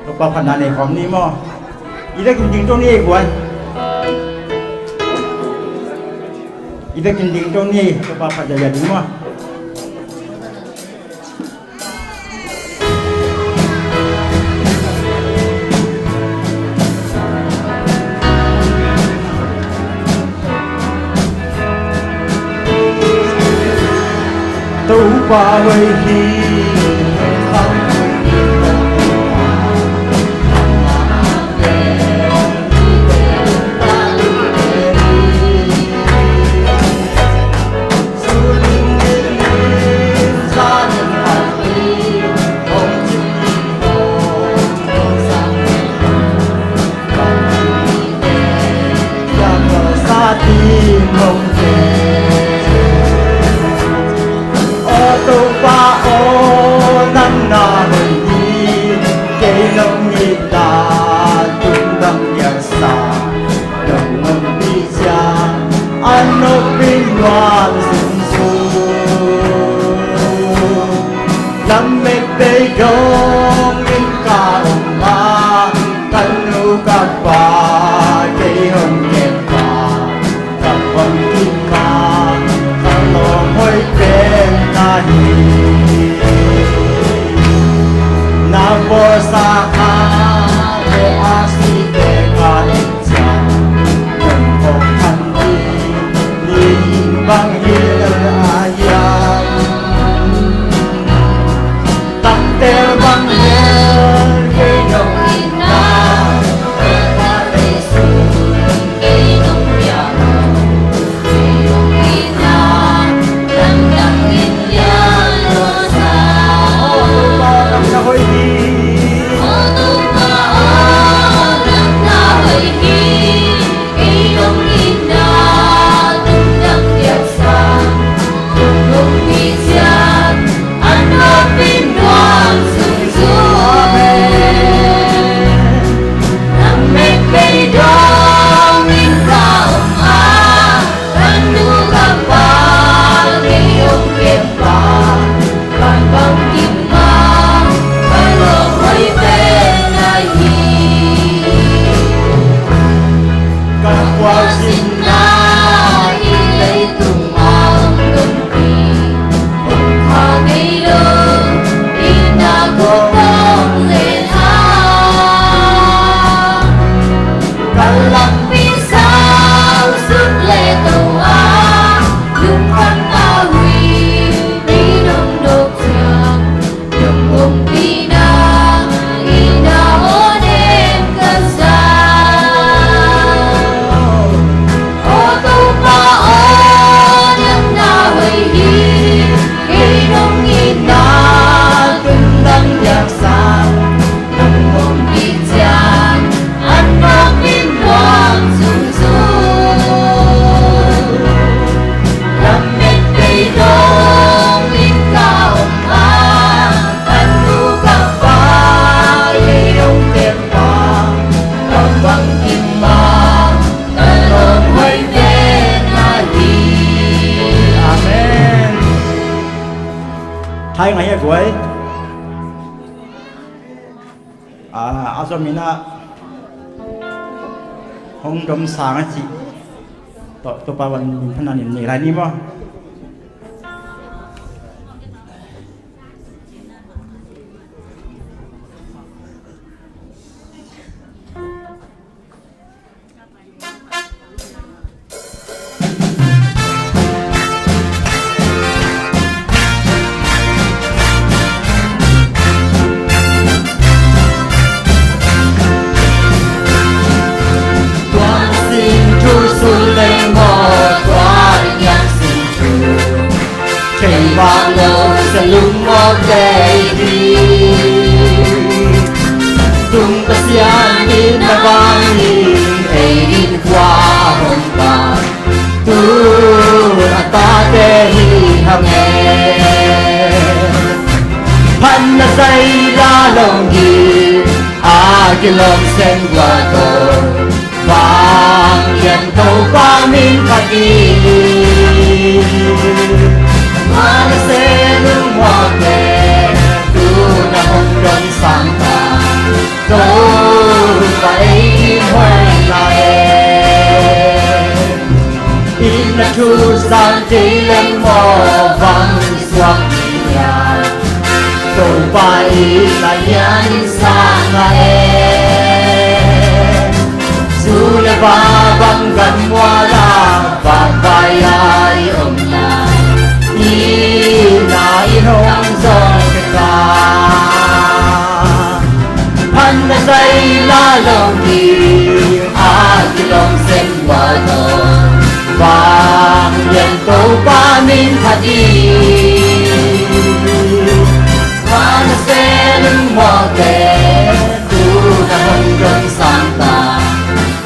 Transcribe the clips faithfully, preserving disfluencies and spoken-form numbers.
Topa phatna nei khawm ni maw? I vekin ding to ni ei guai. I vekin ding to ni ei, Topa phat zaizai ding maw? Topa hoih hi. Aw Topa aw, nang na hoih hi. Kei nong itna tungdang diaksa, nong ompih ciang a nopin nuam zungzung. Lamet bei dongin ka om a, ka nu ka pa kei hong kempa, ka bangkim a ka lawm hoih pen na hi. Na bawlsa a le a site ka ciang, nong phawk thang ding ni bang hi a hiam? Tamtel bang hiam kei nong itna, Topa Jesu kei nong piak, kei nong itna, dangdang in lian lo sa. Aw Topa nang na hoih hi. Aw Topa aw, nang na hoih hi. Kei nong itna tungdang diaksa, nong ompih ciang a nopin nuam zungzung. Amen. Lamet bei dongin ka om a, ka nu ka pa kei hong kempa, ka bangkim a ka lawm hoih pen na hi. Ka khualzinna hi leitung a om lungpi, om kha ngei lo, itna kong dong le hang. Ka lampi sau suk le to a, lungkham pau hi, mi nong dok ciang, nong ompihna, itna aw nem ka za. Aw Topa aw, nang na hoih hi. Kei nong itna tungdang diaksa, nong ompih ciang a nopin nuam zungzung. Lamet bei dongin ka om a, ka nu ka pa kei hong kempa, ka bangkim a ka lawm hoih pen na hi. Amen. Thai ngai a guai. A, a zom in a hong dom sang a cih tawh, Topa wan min phatna nei lai ni maw? Tuang sing thu sun leng maw, tuang niang sing thu thei mah lo, sa lungmawh kei hi. Tung Pasian in na bang in ei in khua hong pan, tu a tate hi hang e. Phatna zai la lo hi, a kilawm sen gua tawh, vanglian Topa min phat hi. Manasseh lungmuang pen tu na hong dong sang ta, to Ei lem maw vang suak ni a, Topa in a hian in sang a e. Zu le va bang gan muala, vak vai a i omna, i na i hong zong ka. Phan na zai la lo ni, a kilawm sen wa lo. Vang lian Topa min phat hi. Vang na se lung mawte, tu na hong dong sang ta.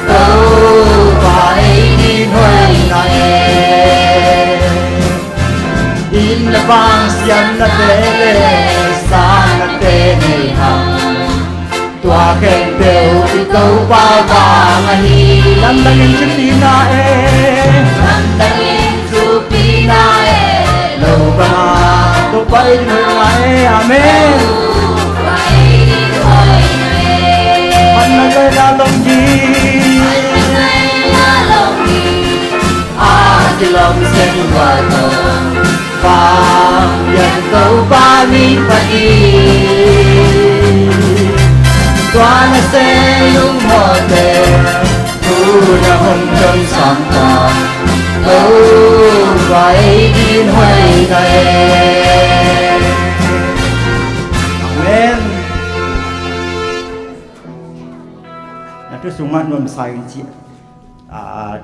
Topa ei din hoih na e. Inn le vang siamnate le sangnate nei hang. Tua khempeuh i Topa vang ahi. Lamdangin thupina e. Lamdangin thupina e. Lo banga Topa in hoihna e. Amen. Topa in hoihna e. Phan na zai la lo ni. Phan na zai la lo ni. A kilawm sen wa lo. Vang lian Topa min phat hi. Tua na se lung mawte, tu na hong dong sang ta. Topa ei din hoih na e. Amen. Na thu sung mah nuamsa in ci. Ah,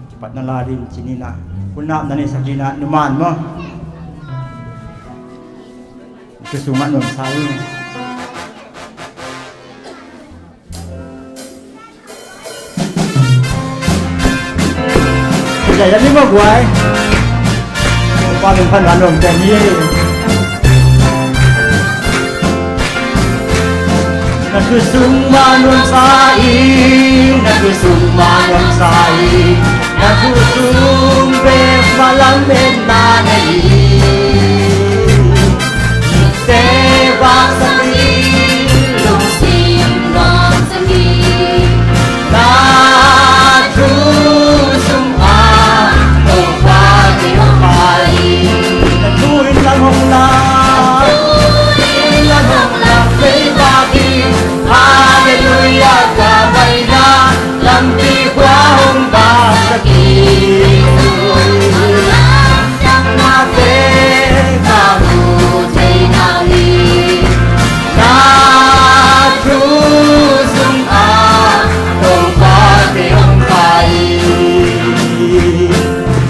kipatna la ding ci ni na. Hun nap na nei sak ding na, numan maw? Thu sung mah nuamsa in. Kizai la ni maw guai. Pa min phan wan nuam teng hi. Na thu sung mah nuamsa in, na thu sung mah nuamsa in, na thu sung bek mah lametna nei hi. Te vak sak hi, lungsim nuam sak hi. Na thu sungah Topa kei hong pai. Na thu in lam hong lam, na thu in lam hong lam, kei vak hi. Halleluiah ka baina, lampi khua hong vak sak hi. Lamdang mate ka mu thei na hi. Na thu sungah Topa kei hong pai.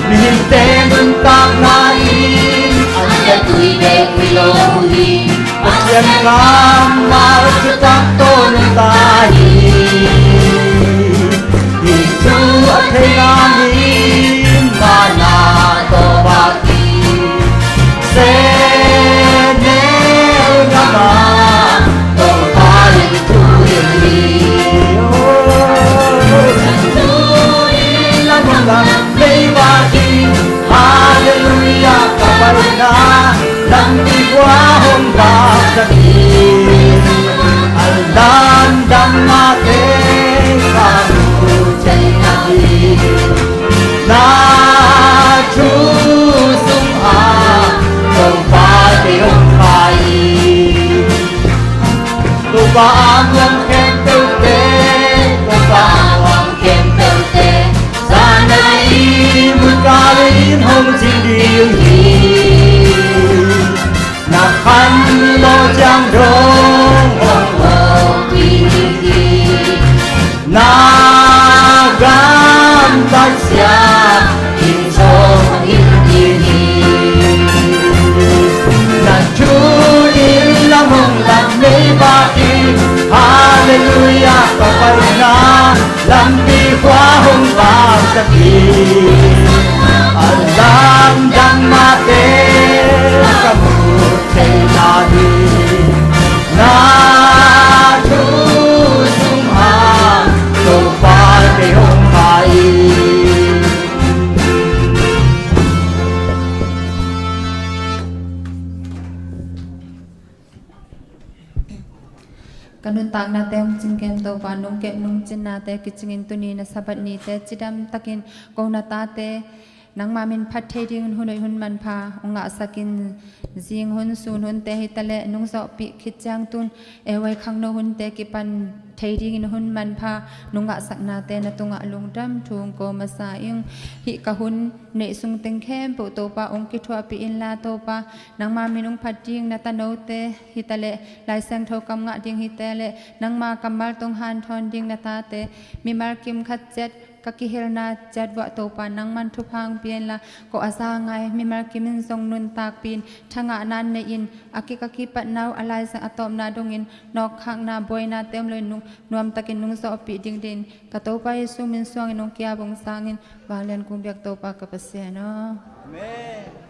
Mihingte nuntakna in an le tui bek hi lo hi. Pasian kammal thutak tawh nungta hi. Hih thu a thei nang in mana tawh vak hi. Senel gamah Topa in thu hilh hi. Oh, thu in lam hong lam, kei vak hi. Halleluiah ka baina, lampi khua hong vak sak hi. A lamdang mate ka mu thei na hi. Na thu sungah Topa kei hong pai. Topa a muang khempeuhte, Topa a muang khempeuhte, zan a i mutka le in hong cing ding hi. Na khan lo ciang dong hong hawm ding hi. Na gamtat siam in sawm in ding hi. Na thu in lam hong lam, kei vak hi. Halleluiah ka paina, lampi khua hong vak sak hi. A lamdang mate ka mu thei na hi. Na thu sungah Topa kei hong pai. Ka nuntaknate hong cingkem Topa, nungkep nungcinnate kicingin tuni na Sabbath nite cidam takin ko na tate Nangma min phat thei dingin hun hoih hun manpha hong ngahsak in. Zing hun, sun hunte hi taleh nungzawhpih khit ciang tun ehuai khangno hunte kipan thei dingin hun manpha nung ngahsaknate na tungah lungdam thu hong ko masa ing. Hih ka hun neih sung teng khempeuh Topa hong kithuahpih inla Topa, nangma min hong phat ding na tanote hi taleh Lai Siangtho kam ngah ding hi taleh nangma kammal tawh hanthawn ding na tate, mimal kim khat ciat ka kihelna ciat vuah Topa nangman thupha hong pia inla, ko a za ngai mimal kim in zong nuntakpih in, thangahna nei in, a kik a kipatna uh a laizang a tawpna dongin nawkkhakna buainate om loin nung, nuamtakin nungzawhpih dingin ka Topa Jesu min suangin hong ki-ap hong sang in. Vanglian kong biak Topa ka Pasian aw. Amen.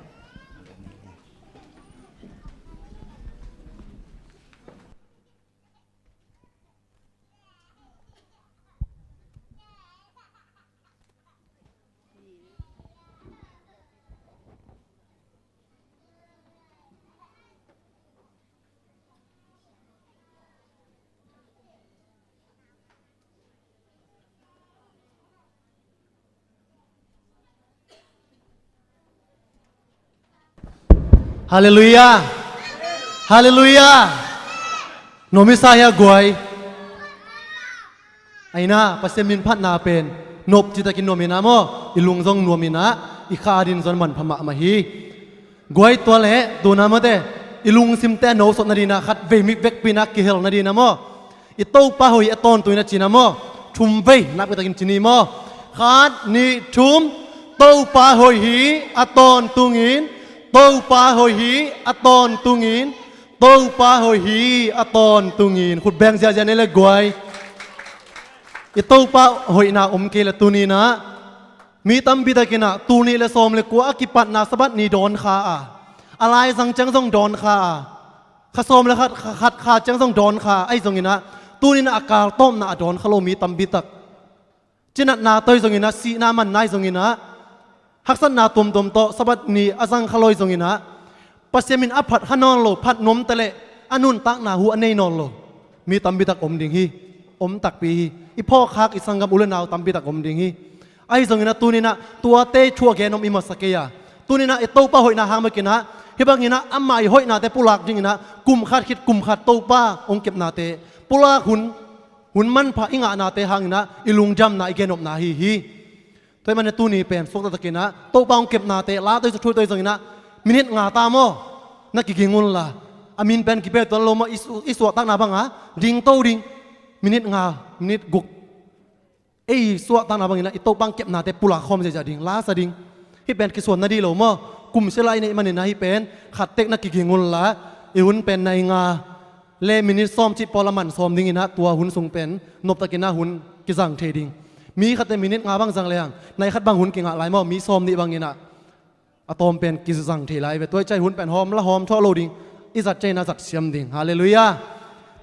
Halleluiah. Halleluiah. Nuam i sa hia guai? Aina, Pasian min phatna pen nop citakin nuam inah maw, i lung zong nuam inah, i kha adin zong manpha mahmah hi. Guai, tua leh tuna mawte, i lungsimte a nosot nadinah khat vei mik vekpi inah kihel nadinah maw, i Topa hoih a tawntung inah cina maw, thum vei nakpitakin cini maw. Khat, nih, thum. Topa hoih hi a tawntungin, Topa hoih hi a tawntungin, Topa hoih hi a tawntungin. Khut beng ziahziah ni le guai. I Topa hoihna om kei le tuninah mi tampi takinah tul nih le sawm le kua a kipatna Sabbath ni dawn kha a, a laizang ciang zong dawn kha a, kha sawm le khat, kha khat kha ciang zong dawn kha a, ahi zonginah tuninah a kal tawpna a dawn kha lo mi tampi tak. Cinatna toi zonginah, sihna manna ahi zonginah, haksatna tuamtuam tawh Sabbath ni a zang kha lo ahi zonginah, Pasian min a phat kha nawn lo, phat nuam taleh a nuntakna hu a nei nawn lo mi tampi tak om ding hi. Om takpi hi. I phawkkhak i sanggam u le nau tampi tak om ding hi. Ahi zonginah tuninah tuate thu a gen om i masa kei a, tuninah i Topa hoihna hang bekinah, hih banginah amah i hoihnate pulak dinginah kum khat khit kum khat Topa hong kepnate pulak hun, hun manpha i ngahnate hanginah i lungdamna i gen omna hi hi. Tua ahih manin tuni pen suakta takinah Topa hong kepnate la toi, thu toi zonginah minit nga ta maw, na kiging unla, a min pen kipia tuan lo maw, i su-, i suahtakna banga ding to ding. Minit nga, minit guk, ei suahtakna banginah i Topa hong kepnate pulak khawm ziahziah ding, la sa ding. Hih pen kisuan na dih lo maw, kum sila i neih maninah hih pen khat tek na kiging unla, i hun pen nai nga le minit sawm cih pawl a man sawm dinginah tua hun sung pen noptakinah hun kizang thei ding. Mi khatte minit nga bang zang lehang nai khat bang hun kingah lai maw, mi sawm nih banginah a tawm pen kizang thei lai ve. Tua i cai hun pen hawm la hawm thawh lo ding. I zat caina zat siam ding. Halleluiah.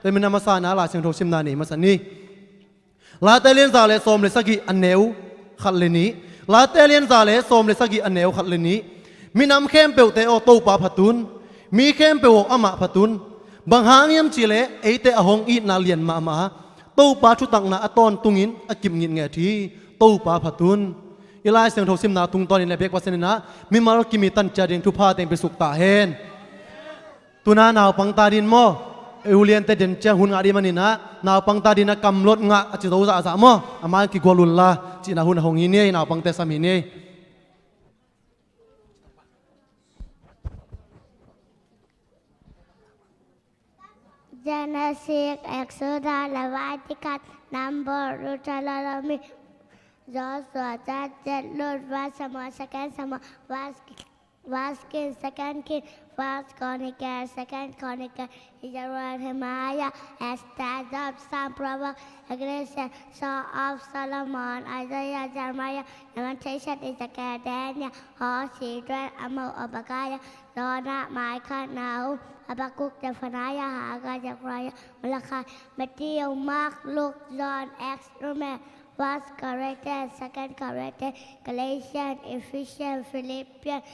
Tua i min a masa na Lai Siangtho simna nei masa ni. Late lian za le sawm le sagih a neu khat le nih. Late lian za le sawm le sagih a neu khat le nih. Minam khempeuhte aw, Topa phatun. Mi khempeuh aw, amah phatun. Bang hang hiam cihleh eite a hong itna lian mahmah a, Topa thutakna a tawntungin a kip ngitnget hi. Topa phatun. I Lai Siangtho simna tungtawnin le biak Pasian inah mimal kimi tancia ding thupha teng pia suk ta hen. Tuna naupangte adin maw, i uliante den ciang hun ngah dih maninah naupangte adinah kamlot ngah a ci zo zahzah maw, a mai kigual unla cihna hun a hong hi ni ei, naupangte sam hi ni ei. Genesis, Exodus, Leviticus, Number, Deuteronomy, Joshua, Judges, Ruth, First Samuel, Second Samuel, First First King, Second King, First Chronicle, Second Chronicle, Ezra, Nehemiah, Esther, Job, Psalm, Proverbs, Ecclesiastes, Song of Solomon, Isaiah, Jeremiah, Lamentation, Ezekiel, Daniel, Hosea, Joel, Amos, Obadiah, Jonah, Micah, Nahum, Habakkuk, Zephaniah, Haggai, Zechariah, Malachi, Matthew, Mark, Luke, John, Acts, Romans, First Corinthians, Second Corinthians, Galatians, Ephesians, Philippians,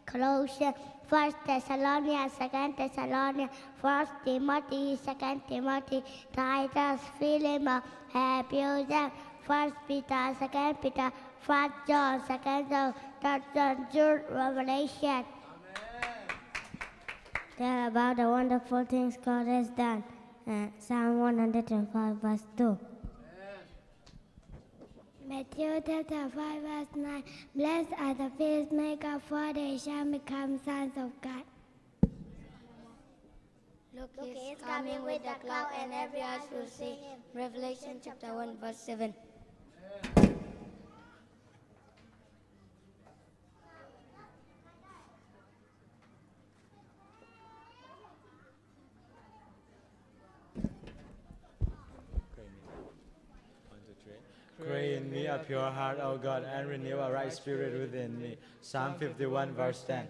Colossians, First Thessalonians, Second Thessalonians, First Timothy, Second Timothy, Titus, Philemon, Ephesians, First Peter, Second Peter, First John, Second John, Third John, Jude, Revelation. Tell about the wonderful things God has done. Uh, Psalm one hundred and five, verse two. Matthew chapter five, verse nine. Blessed are the peacemakers, for they shall become sons of God. Look, he is coming with the cloud, and every eye will see him. Revelation chapter one, verse seven. Create in me a pure heart, O God, and renew a right spirit within me. Psalm fifty-one, verse ten.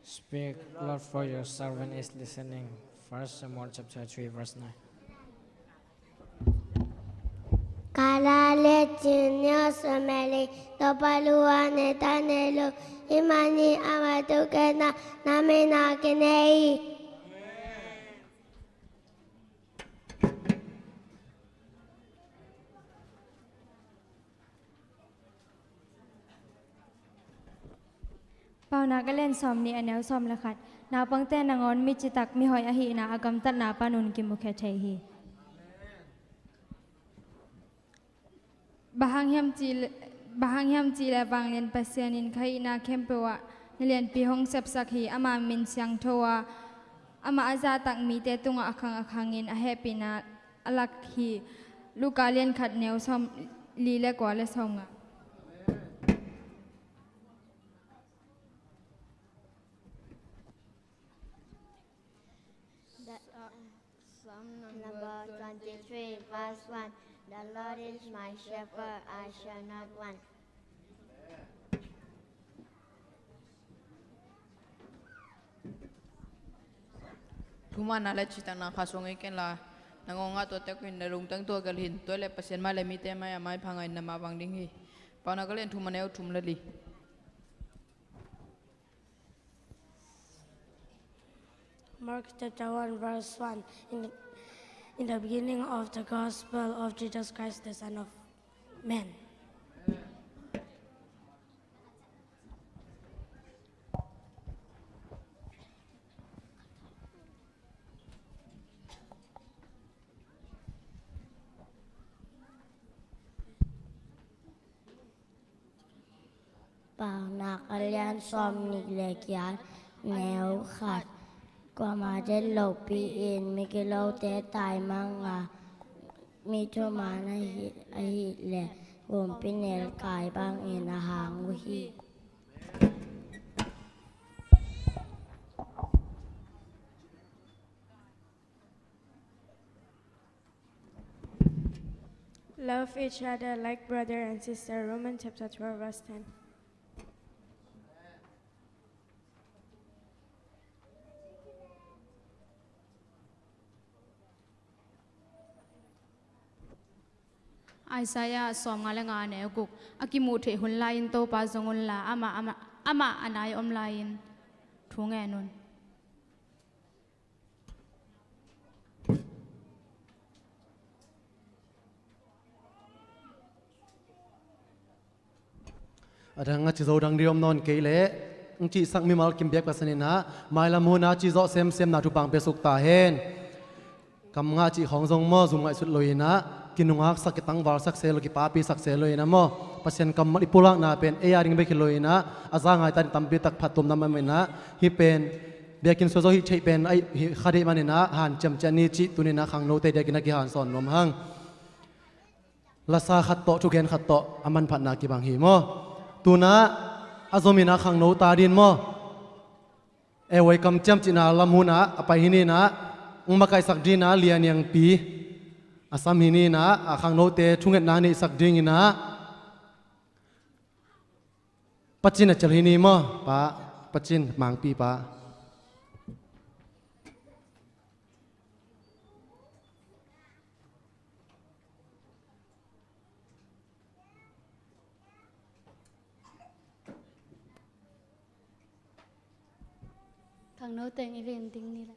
Speak, Lord, for your servant is listening. First Samuel chapter three, verse nine. Kala le chin nyo samali to paluwa ne ta ne lo imani ama tu ke na na me na ke ne i. Paunak a lian sawm nih, a neu sawm le khat. Naupangte nangawn mi citak, mi hoih ahihna a gamtatna panun kimukhia thei hi. Bang hang hiam cih le, bang hang hiam cih le vanglian Pasian in ka hihna khempeuh ah na lianpi hong sepsak hi. Ama min siangtho a, amah a zahtak mite tungah a khang a khangin a hehpihna a lak hi. Luka lian khat, neu sawm li le kua le sawm nga. The, uh, Psalm number twenty-three, verse one. The Lord is my shepherd, I shall not want. Thumanna le citakna kha sung ei ken la, na ngawng ah tua tek in na lungtang tua gelh in, tua le Pasian mai le mite mai a maipha ngah in na mah vang ding hi. Paunak a lian thum, a neu thum le li. Mark chapter one, verse one. In the, in the beginning of the gospel of Jesus Christ, the Son of Man. Paunak a lian sawm nih le giat, neu khat. Kuamah deih lohpi in migilote taimang a, mi thuman ahih, ahih leh humpinelkai bangin a hang uh hi. Love each other like brother and sister. Romans chapter twelve, verse ten. Isaiah sawmnga le nga, neu guk. A kimuh theih hun lai-in Topa zong unla, amah, amah, amah a nai om lai-in thu ngen un. A dang a ci zo dang dih om nawn kei leh, hong cihsak mimal kim biak Pasian in ah, mailam hun ah cih zawh semsem na thupha hong pia suk ta hen. Kam ngah cih khawng zong maw, zum ngaihsut lo in ah, kinungaksak, kitangvalsak se lo, kipapisak se lo in ah maw, Pasian kammal i pulakna pen ei a ding bek hi lo in ah, a za ngai ta ding tampi tak phattuamna om in ah, hih pen biakinn sua zo hih theih pen a hih kha deih man in ah, hanciam ciat ni cih tuni in ah khangnote diakin a kihansawn nuam hang. Lasa khat tawh, thugen khat tawh a manphatna kibang hi maw? Tu in ah a zom in ah khangno ta ding maw? E, voi kamciam cihna lam hun ah a pai hi ni in ah, hong makaihsak ding in ah Lia Niangpi a sam hi ni in ah, a khangnote thungetna neihsak ding in ah Pa Cin a cel hi ni maw? Pa, Pa Cin, Mangpi pa. Khangno teng i ven ding ni la.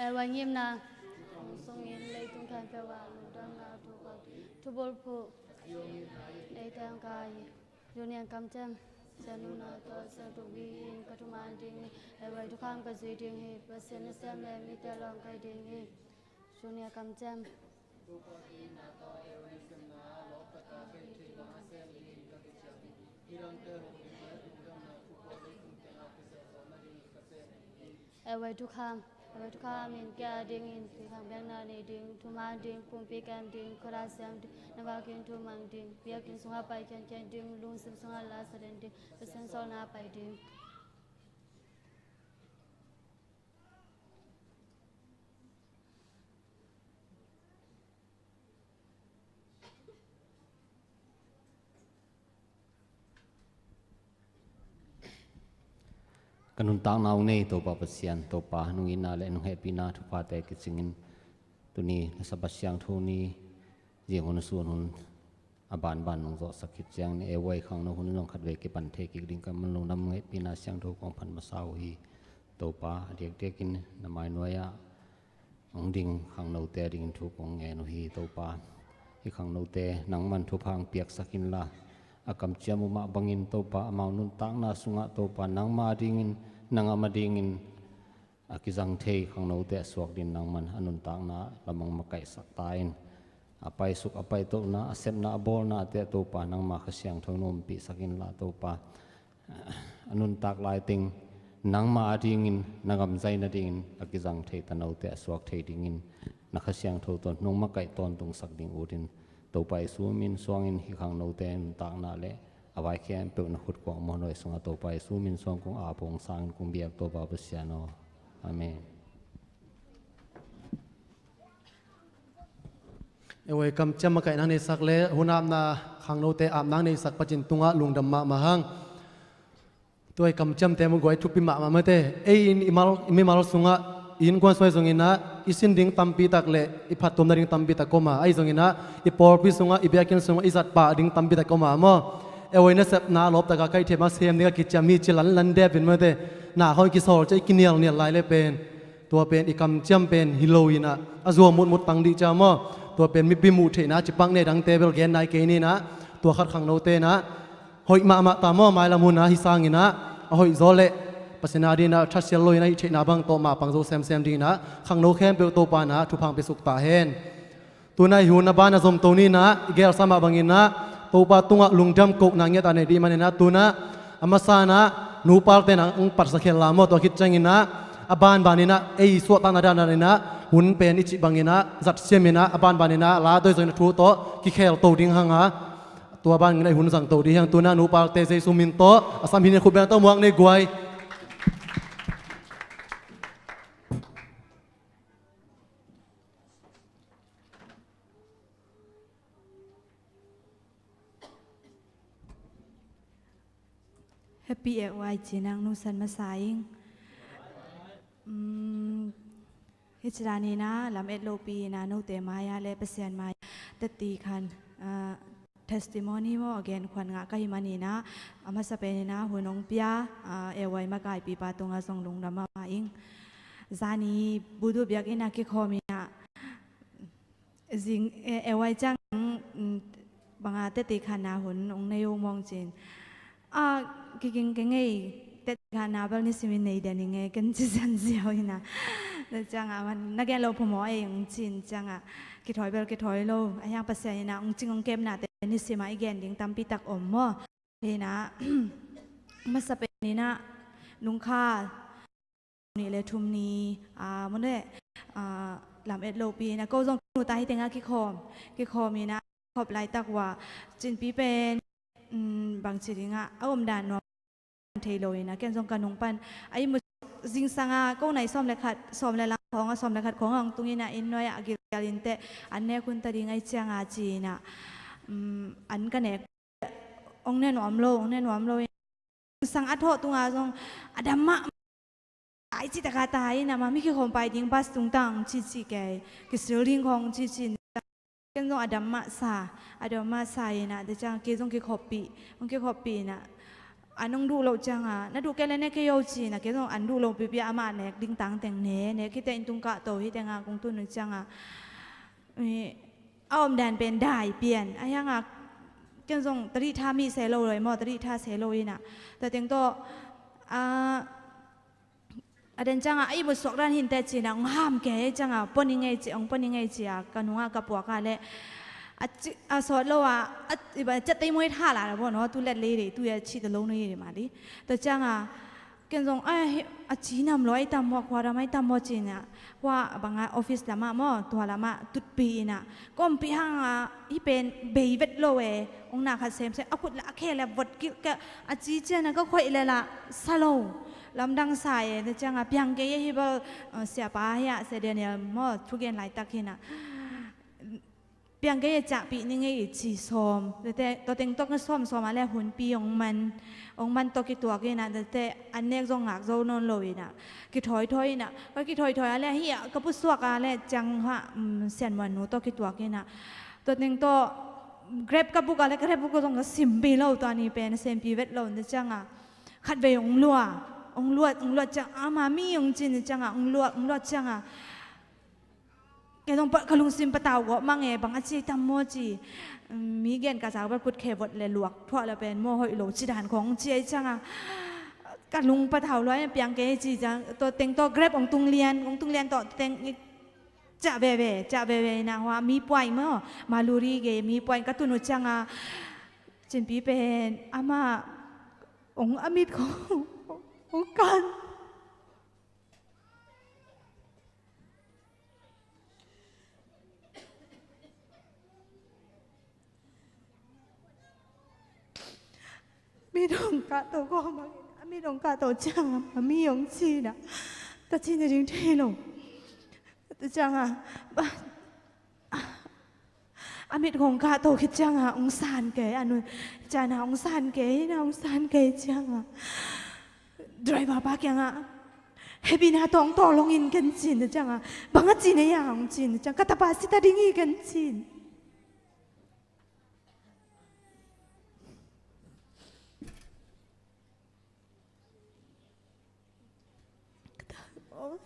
Ei, vai ngimna. Hong sungin leitung khen peuh ah lungdamna thu ko. Thubulphuh. Ei teng kai. Tuni a kamciam. Sianuna tawh siangtho bi in ka thuman ding hi. Ei, vai thukham ka zui ding hi. Pasian nasem le mite lawng kai ding hi. Tuni a kamciam. Ei, vai thukham, ei, vai thukham in kei a dingin thukham biakna nei ding, thuman ding, pumpi kem ding, khuara siam ding, na vakin thumang ding, biakinn sungah pai khiankhian ding, lungsim sungah la sa den ding, Pasian sawlna pai ding. Ka nuntakna hong nei Topa Pasian, Topa nungina le nunghehpihna thuphate kicingin tuni na Sabbath siangtho ni, zing hun sun hun a banban nong zawhsak khit ciangin ei, vai khangno hun zong khatvei kipan thei kik ding ka man lo, na nunghehpihna siangtho kong phat masa uh hi. Topa, a diakdiakin na mainuai ah hong ding khangnote a dingin thu kong ngen uh hi. Topa, hih khangnote nangman thupha hong piaksak inla, a kamciam uh mah bangin Topa, amau nuntakna sungah Topa, nangma a dingin, nangam a dingin a kizang thei khangnote a suak dingin nangman a nuntakna lam hong makaihsak ta in. A paisuk, a paitohna, a sepna, a bawlnate ah Topa, nangma Kha Siangtho in ompihsak inla Topa, a nuntak laiteng nangma a dingin, na gam zai nadingin a kizang thei tanote a suak thei dingin na Kha Siangtho tawh nong makaih tawntungsak ding utin, Topa Jesu min suangin hih khangnote nuntakna le a vai khempeuh na khut kuang muanhuai sungah Topa Jesu min suang kong ap hong sangin kong biak Topa Pasian aw. Amen. Ei, vai kamciam makaihna neisak le hun apna khangnote apna neisak pacin tungah lungdam mahmah hang. Tua ei kamciamte mu guai thupi mahmah mate. Ei in i mal, i mimal sungah i innkuan sungah i zonginah i sin ding tampi tak le i phattuamna ding tampi tak om a, ahi zonginah i pawlpi sungah, i biakinn sungah i zat pah ding tampi tak om a maw. Ei, vai nasepna lawptaka kaih thema sem ding a kiciam hi ci lanlan depin mate. Na khawng i kisawl cia i kinialnial lai le pen, tua pen i kamciam pen hi lo inah a zuau mutmut tang dih cia maw. Tua pen mipi muh theihna cipak ne dangte bel gen nai kei ninah, tua khat khangnote inah hoih mahmah ta maw, mailam hunah hih sanginah a hoih zaw leh Pasian a dinah thatsial lo inah hih theihna bang tawh mapang zo semsem dinginah khangno khempeuh Topa inah thupha hong piasuk ta hen. Tunah hih hun a ban a zomto ninah i gelsa mah banginah Topa tungah lungdam kohna ngiat a nei dih maninah tunah a masa inah nupalte inah hong patsak khel la maw. Tua khit cianginah a banbaninah ei suahtakna dandaninah hun pen i cih banginah zatsiam inah a banbaninah la toi zong inah thu tawh kikhelto ding hanga, tua banginah i hun zangto dih hang. Tunah nupalte Jesu min tawh a sam hin in khut beng tawh muak nei guai. Happy Eid Wai ci nang nusan masa ing. Um, hih ci daninah lam et lopi inah note mai-ah le Pasian mai-ah teti khan, ah, testimony maw a genkhuan ngah ka hih maninah a masa peninah hun hong pia, ah, Eid Wai makaipipa tungah zong lungdam mahmah ing. Zani budu biakinn ah kikhawm inah zing, eh, Eid Wai ciang, mm, banga teti khanna hun hong nei uh mawng cin. Ah, kiging kei ngei, teti khanna bel nisimin nei den ing e, ken ci zianziau inah. Tua ciangah man na gen lo phamawh ei hong cin ciangah kithawi bel kithawi lo. A hiang Pasian inah hong cing hong kepnate nisimah i gen ding tampi tak om maw. Hinah masa peninah nungkha nih le thum ni, ah, mun le, ah, lam et lopi inah ko zong nu ta hi tengah kikhawm, kikhawm inah khop laitak uh ah cinpi pen, um, bangci dingah a omdan nuam thei lo inah ken zong ka nung pan a i mu zingsanga ko nai sawm le khat, sawm le lang khawngah, sawm le khat khawngah hong tung inah inn nuai-ah a gilkial inteh an nek hun ta ding ahi cianga ci inah, um, an ka nek hong ne nuam lo, hong ne nuam lo. Sang a thawh tunga zong a dam mah ai ci taka ta inah mah mi kikhawm pai ding bus tungtang ci ci kei kisil ding khawng ci ci. Ken zong a dam mah sa, a dam mah sa inah, tua ciang kei zong kikhoppih, hong kikhoppih inah, an hong duh loh cianga, na duh kei le ne kei o ci inah, kei zong an duh lo pipi a amah nek ding tangteng ne, ne khite inn tung kahto hi tenga kong tun uh cianga, i, a omdan pen dai pian a hianga, ken zong tadih tha mi se lo lo i maw, tadih tha se lo inah, tua teng tawh, a, a den cianga a ihmut suak dan hinte cinah hong ham kei cianga, pon i ngei ci, hong pon i ngei cia ka nunga ka puaka le a ci, a sawt lo a, a, i ba ciat tei muai tha la la bo no, tu let lei rei tu ya ci ta lo no i rei ma di. Tua cianga ken zong a, a ci nam lo ai tam maw, khua ram ai tam maw cinah, khua banga office lama maw, tua lama tutpi inah, ka ompih hanga hi pen bei vet lo e, hong na khat semsem a khut la a khe le vot kilh ka, a ci ciana ka khoih le la sa lo. Lamdang sa e, tua cianga piang kei e hi bal, siapa hi a, Sia Daniel maw, thugen laitak hinah, piang kei e, ciahpih ni ngei i ci sawm. Tua teng tawh sawm sawm a le hunpi hong man, hong man tawh kituak inah, tua te an nek zong ngak zo nawn lo inah, kithawi thawi inah, ka kithawi thawi a le hi a ka pusuak a le ciang ha, sianmuan nu tawh kituak inah, tua teng tawh Grab ka buk a le, ka Grab buk zong ka simpi lo, tua ni pen a sempi vet lo, tua cianga khatvei hong lua, hong luat, hong luat ciang, ama mi hong cin cianga, hong luat, hong luat cianga, kei zong ka lungsim patau gawh mang e, bang a ci tam maw ci, mi gen ka zau bal kut khe vot le luak thuah le pen maw hoih lo ci dan khong ci ai cianga, ka lung patau lua e, piang kei ci ciang, tua teng tawh Grab hong tung lian, hong tung lian tawh teng ciah veve, ciah veve inah hua mi puai maw, Maluri gei mi puai ka tun uh cianga, cinpi pen amah hong a mit khong hong kan. Mit hong kahto ko bangin, a mit hong kahto cianga, a mi hong cinah, ka cina ding thei lo. Tua cianga, ba, a mit hong kahto khit cianga hong san kei, a nun ciana hong san kei na, hong san kei cianga driver pa kianga, hehpihna tawh hong tawlong in ken cin, tua cianga, bang a cin ei a hong cin, tua cianga, ka tapa sita ding hi ken cin.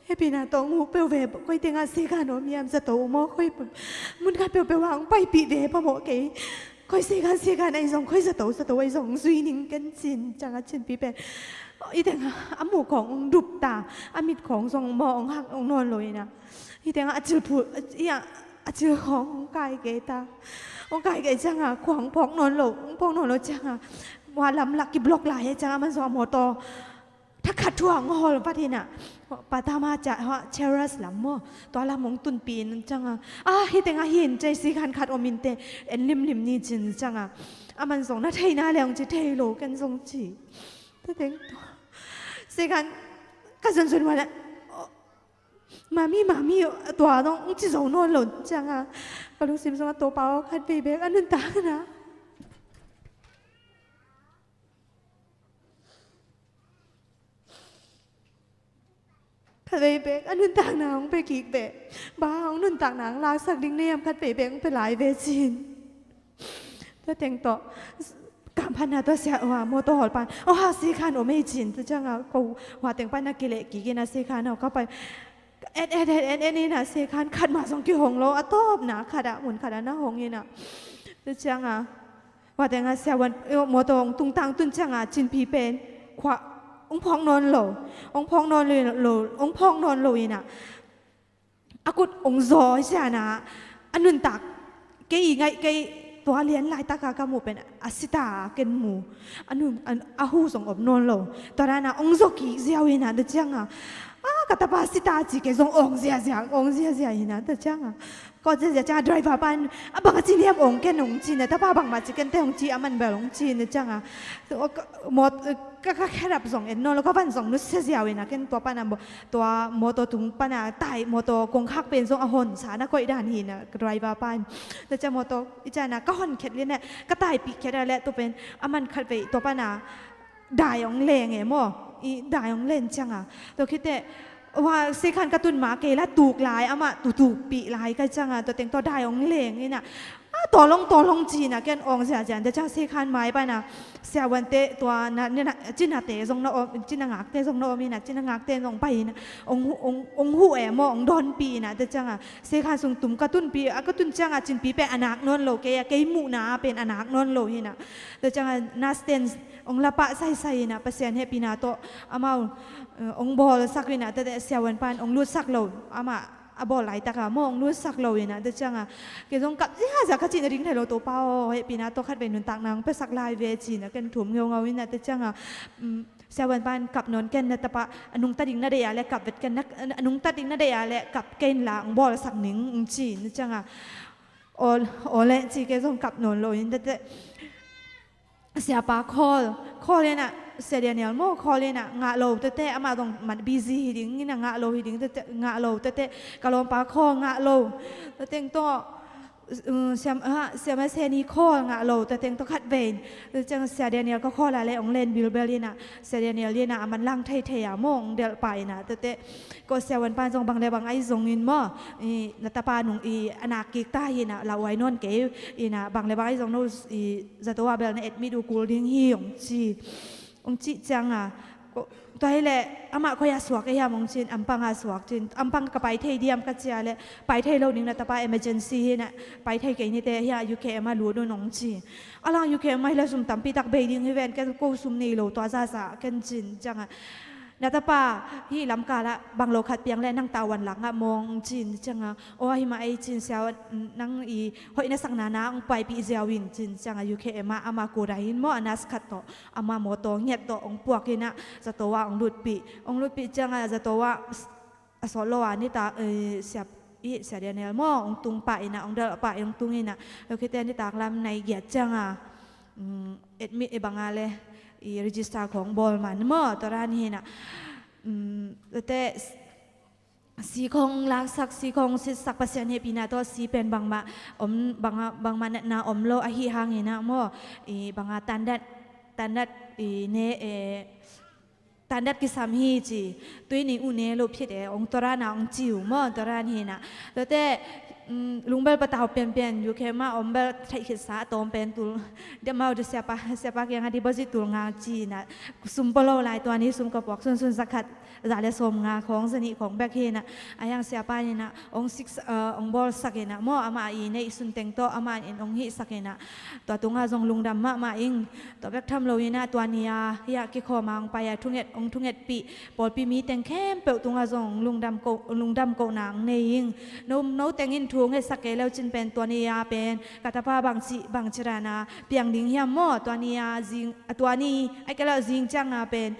Hehpihna tawh hong huh peuh ve, koi tengah Sekhan om hiam, zato maw, koi mun khat peuhpeuh ah hong paipih ve phamawh kei. Koi Sekhan, Sekhan ahi zong, koi zato, zato ahi zong hong zui ning ken cin, cianga cinpi pen i tengah a muh khawng hong dup ta, a mit khawng zong maw hong hak hong nawn lo inah, i tengah a cil phu, i a, a cil khawng hong kai kei ta. Hong kai kei cianga khua hong phawk nawn lo, hong phawk nawn lo cianga, hua lam lak kiblok lai e cianga, aman zong a mawtaw thakhat thu a hong hawl vat inah, Patama ca, hua Cheras lam maw, tua lam hong tunpih in cianga, a, hi tengah hi in, cei Sekhan khat om in te, en limlim ni cin cianga, aman zong na theihna le hong ci, thei lo ken zong ci. Tua teng tawh Sekhan ka zunzun ua le, mami, mami, tua dong hong ci zo nawn lo cianga, ka lungsim sungah Topa aw, khatvei bek a nuntakna, khatvei bek a nuntakna hong pia kik ve. Bang hong nuntakna hong laksak ding na hiam, khatvei bek hong pia lai ve cin. Tua teng tawh kamphatna tawh sia hua mawtaw hawl pan, oh, ha, Sekhan om ei cin, tua cianga ko hua teng pan na kileh kik inah Sekhan hau ka pai. En, en, en, en, en inah Sekhan khat mah zong kihong lo, a tawpna khatah, mun khatah na hong inah. Tua cianga hua tengah siavuan, eh, mawtaw hong tungtang tun cianga cinpi pen khua hong phawk nawn lo, hong phawk nawn lo, hong phawk nawn lo inah, a kut hong zaw hi ciana, a nuntak kei i ngaih kei, tua lian laitaka ka muh pen a sita ken mu. A nun, a, a hu zong om nawn lo. Tua dana hong zaw kik ziau inah, tua cianga, a, ka tapa sita ci kei zong awng ziazia, awng ziazia inah, tua cianga, kawt ziazia cianga driver pan, a, bang a ci niam, awng ken hong ci na, tapa bangmah ci ken te hong ci, a man bel hong ci na cianga, mawt, ka, ka kherap zong en nawn lo, ka van zong nusia ziau inah, ken tua pana maw, tua mawtaw tung pana tai, mawtaw kongkhak pen zong a honsa na koih dan hi na, ka driver pan. Tua ciang mawtaw i ciana ka hon khet lian eh, ka taipih khet a leh tua pen a man khatvei tua pana dai hong leng eh maw, i dai hong len cianga. Tua khit teh Wa, Sekhan ka tun ma kei la tuk lai, amah tutukpih lai ka cianga, tua teng tawh dai hong leng ina. A, tawlong, tawlong ci ina, ken awng ziazian, tua ciang Sekhan mai pana, siavuante tua na, na, cinate zong na om, cina ngakte zong na om ina, cina ngakte zong pai ina, hong, hong, hong huh e maw, hong dawnpih ina, tua cianga, Sekhan sung tum ka tunpih, a ka tun cianga cinpi pen a nak nawn lo, kei a kei muhna pen a nak nawn lo hi ina. Tua cianga, nurse ten hong lapah saisai ina, Pasian hehpihna tawh, amau, eh, hong bawlsak ina, tua teh siavuan pan hong lutsak lo, amah a bawl laitaka maw, hong lutsak lo ina, tua cianga, kei zong kap ziazia ka cihna ding thei lo, Topa aw, hehpihna tawh khatvei nuntakna hong piasak lai ve ci ina, ken thum ngeungau ina, tua cianga, mm, siavuan pan kap nawn ken na tapa, a nungta ding na deih a le kap vet ken na, a nungta ding na deih a le kap ken la, hong bawlsak ning, hong ci ina, tua cianga, aw, aw le ci, kei zong kap nawn lo ina, tua teh, Siapa call, call ina, Sia Daniel maw, call ina, ngah lo, tua teh, amah zong mat busy hi ding ina, ngah lo hi ding, tua teh, ngah lo, tua teh, ka lawmpa call, ngah lo, tua teng tawh, uh, siam, ah, siama Seni call, ngah lo, tua teng tawh khatvei, tua ciang Sia Daniel ka call a le, hong len bilbel ina, Sia Daniel ina, a manlang theithei a maw, hong delh pah ina, tua teh, ko siavuan pan zong bang le bang ahi zongin maw, i, na tapa nung i, a nak kik ta hi ina, lauhuai nawn kei ina, bang le bang ahi zong no, i, zato ah bel na admit uh kul ding hi, hong ci. Hong cih cianga, ko, tua hi leh, amah koi a suak e hiam, hong ci ina, ampang a suak ci ina, ampang ka pai thei diam ka ci a le, pai thei lo ding, na tapa emergency hi ina, pai thei kei ni teh, hia U K M a lut un, hong ci. A lang U K M a hi leh sum tampi tak bei ding hi ven, ken ko sum nei lo, tua zaza, ken ci ina, cianga, na tapa, hih lamkal ah bang lo khat piang le nang tavuan lak ngah maw, hong ci ina, cianga, aw, ahi mah ei ci ina, sia, nang i hoih na sakna na hong paipih ziau in ci ina, cianga, U K M ah amah kua dai in maw, a nurse khat tawh, amah mawtaw ngiat tawh hong puak ina, zato ah hong lutpih, hong lutpih cianga, zato ah, a sawt lo a nitak, eh, siap, i, Sia Daniel maw, hong tung pah ina, hong delh pah, hong tung ina, tua khit teh nitak lam nai giat cianga, mm, admit i bang a le, i register khawng bawl man maw, tua dan hi ina, mm, tua teh, si khawng laksak, si khawng sitsak, Pasian hehpihna tawh si pen bangmah om, bangmah, bangmah natna om lo ahih hang ina maw, i bang a tandat, tandat i ne, eh, tandat kisam hi ci, tui ning uh ne lo phit e, hong tua dan a hong ci uh maw, tua dan hi ina. Tua teh, mm, lungbel patau pianpian, U K M ah om bel theih khitsa a tawm pen tul, dia mau dia siapa, siapa kiangah deposit tul nga ci ina, sum pua lo lai, tua ni sum ka puak sunsun za khat, za le sawm nga khawng, za nih khawng bek hi ina, a hiang siapa ina, hong sik, eh, hong bawlsak ina maw, amah i neihsun teng tawh, amah in hong hihsak ina, tua tungah zong lungdam mahmah ing. Tua bek tham lo ina, tua ni a, hia kikhawm a hong pai a, thunget, hong thungetpih, pawlpi mi teng khempeuh tungah zong lungdam ko, lungdam kohna hong nei ing. No, no teng in thu hong hetsak kei leu cin pen, tua ni a pen, ka tapa bangci, bangci dan a piang ding hiam maw, tua ni a zing, tua ni, ai kei leh zing cianga pen,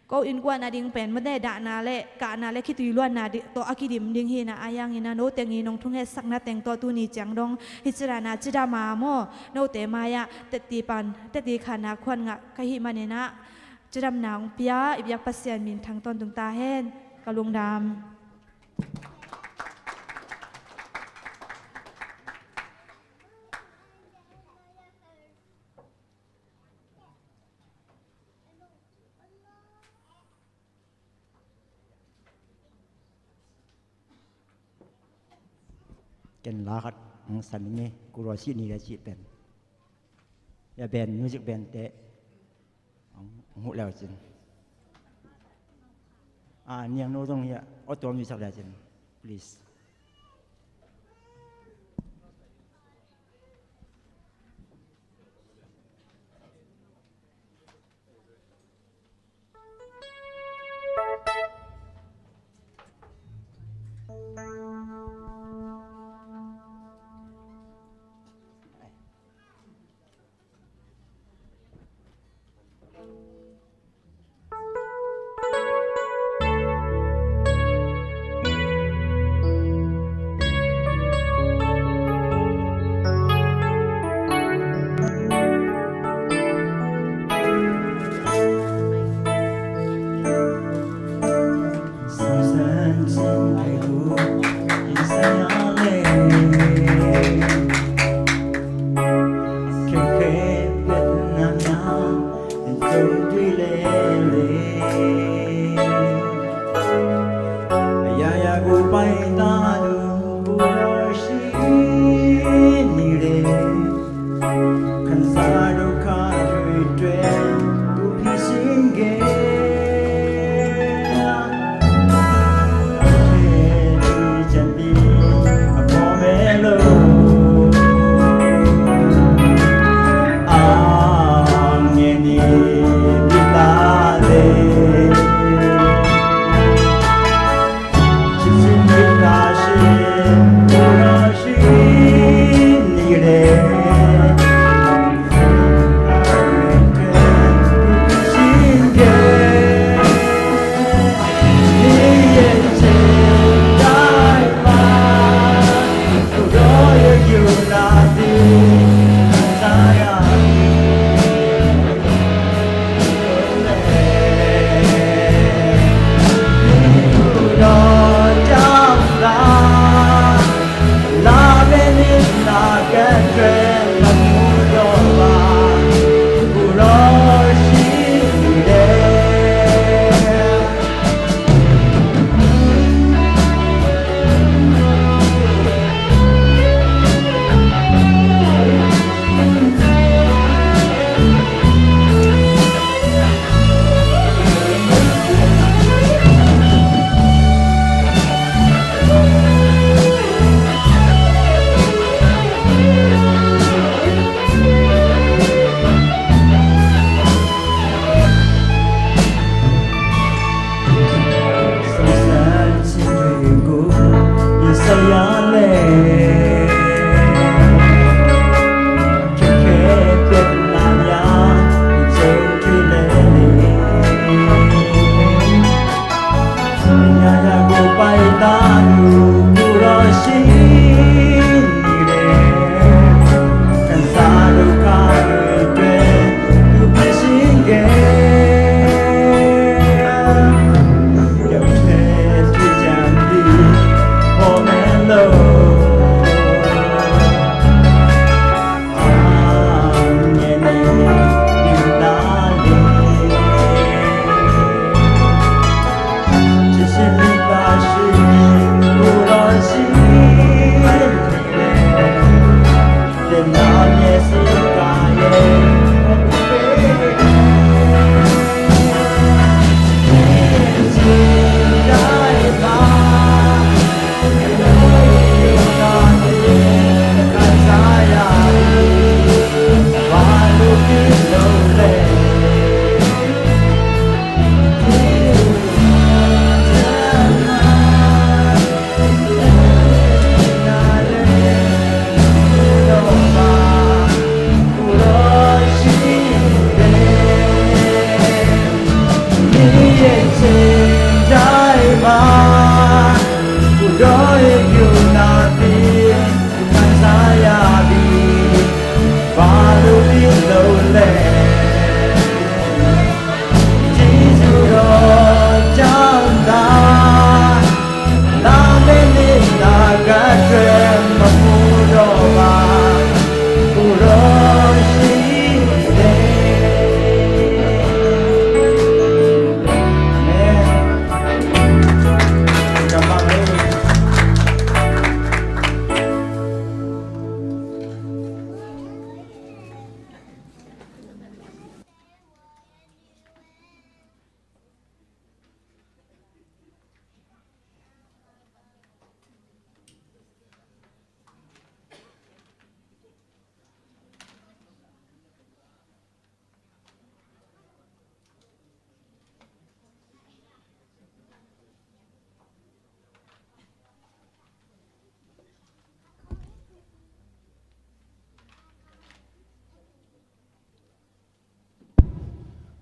ko innkuan a ding pen, mate dahna le, kahna le, khitui luanna di, tawh a kidim ding hi ina, a hiang ina, no teng in hong thungetsakna teng tawh tuni ciang dong, hih ci dan a, cidam a maw, note mai-ah, tetti pan, tetti khan a khuan ngah ka hih man ina, cidamna hong pia, i biak Pasian min thang tawntung ta hen, ka lungdam. Ken la khat hong san ni, Kuro si ni le si pen. Ya ben, music ben te. Hong, hong huh leu cin. Ah, niang no zong ya, auto music leu cin. Please.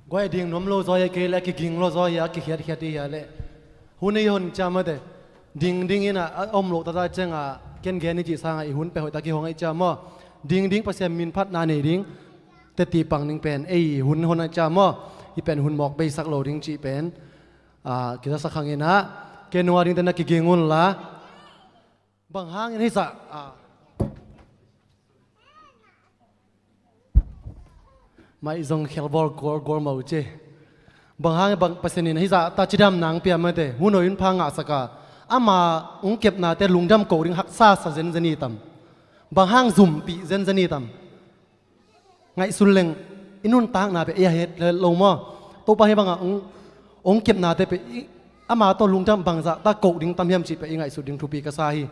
Guai, ding nuam lo zaw hi a, kei le a kiging lo zaw hi a, a kikhiatkhiat hi a leh. Hun i hon ciam mate. Ding ding in a, a om lo tata ciang a, ken gen i cih sang a, i hun pia hoih tak i hong a i ciam maw. Ding ding Pasian min phatna nei ding. Teti pang ding pen, ei hun hon a ciam maw. I pen hun mawk beisak lo ding cih pen. A, kizasak hang in a, ken nung a ding te na kiging un la. Bang hangin hisa, a, mai zong khelbawl gualgual mo ci. Bang hangin bang Pasian in hisa ta cidam nang pia mate. Hun hoih hun pha ngahsak a. Ama hong kepnate lungdam ko ding haksa sa zenzen i tam. Bang hang zumpih zenzen i tam. Ngaihsun leng, i nuntakna peh i a het lo maw. Topa hi bangah hong, hong kepnate peh i, ama tawh lungdam bangzah ta koh ding tam hiam cih peh i ngaihsut ding thupi ka sa hi.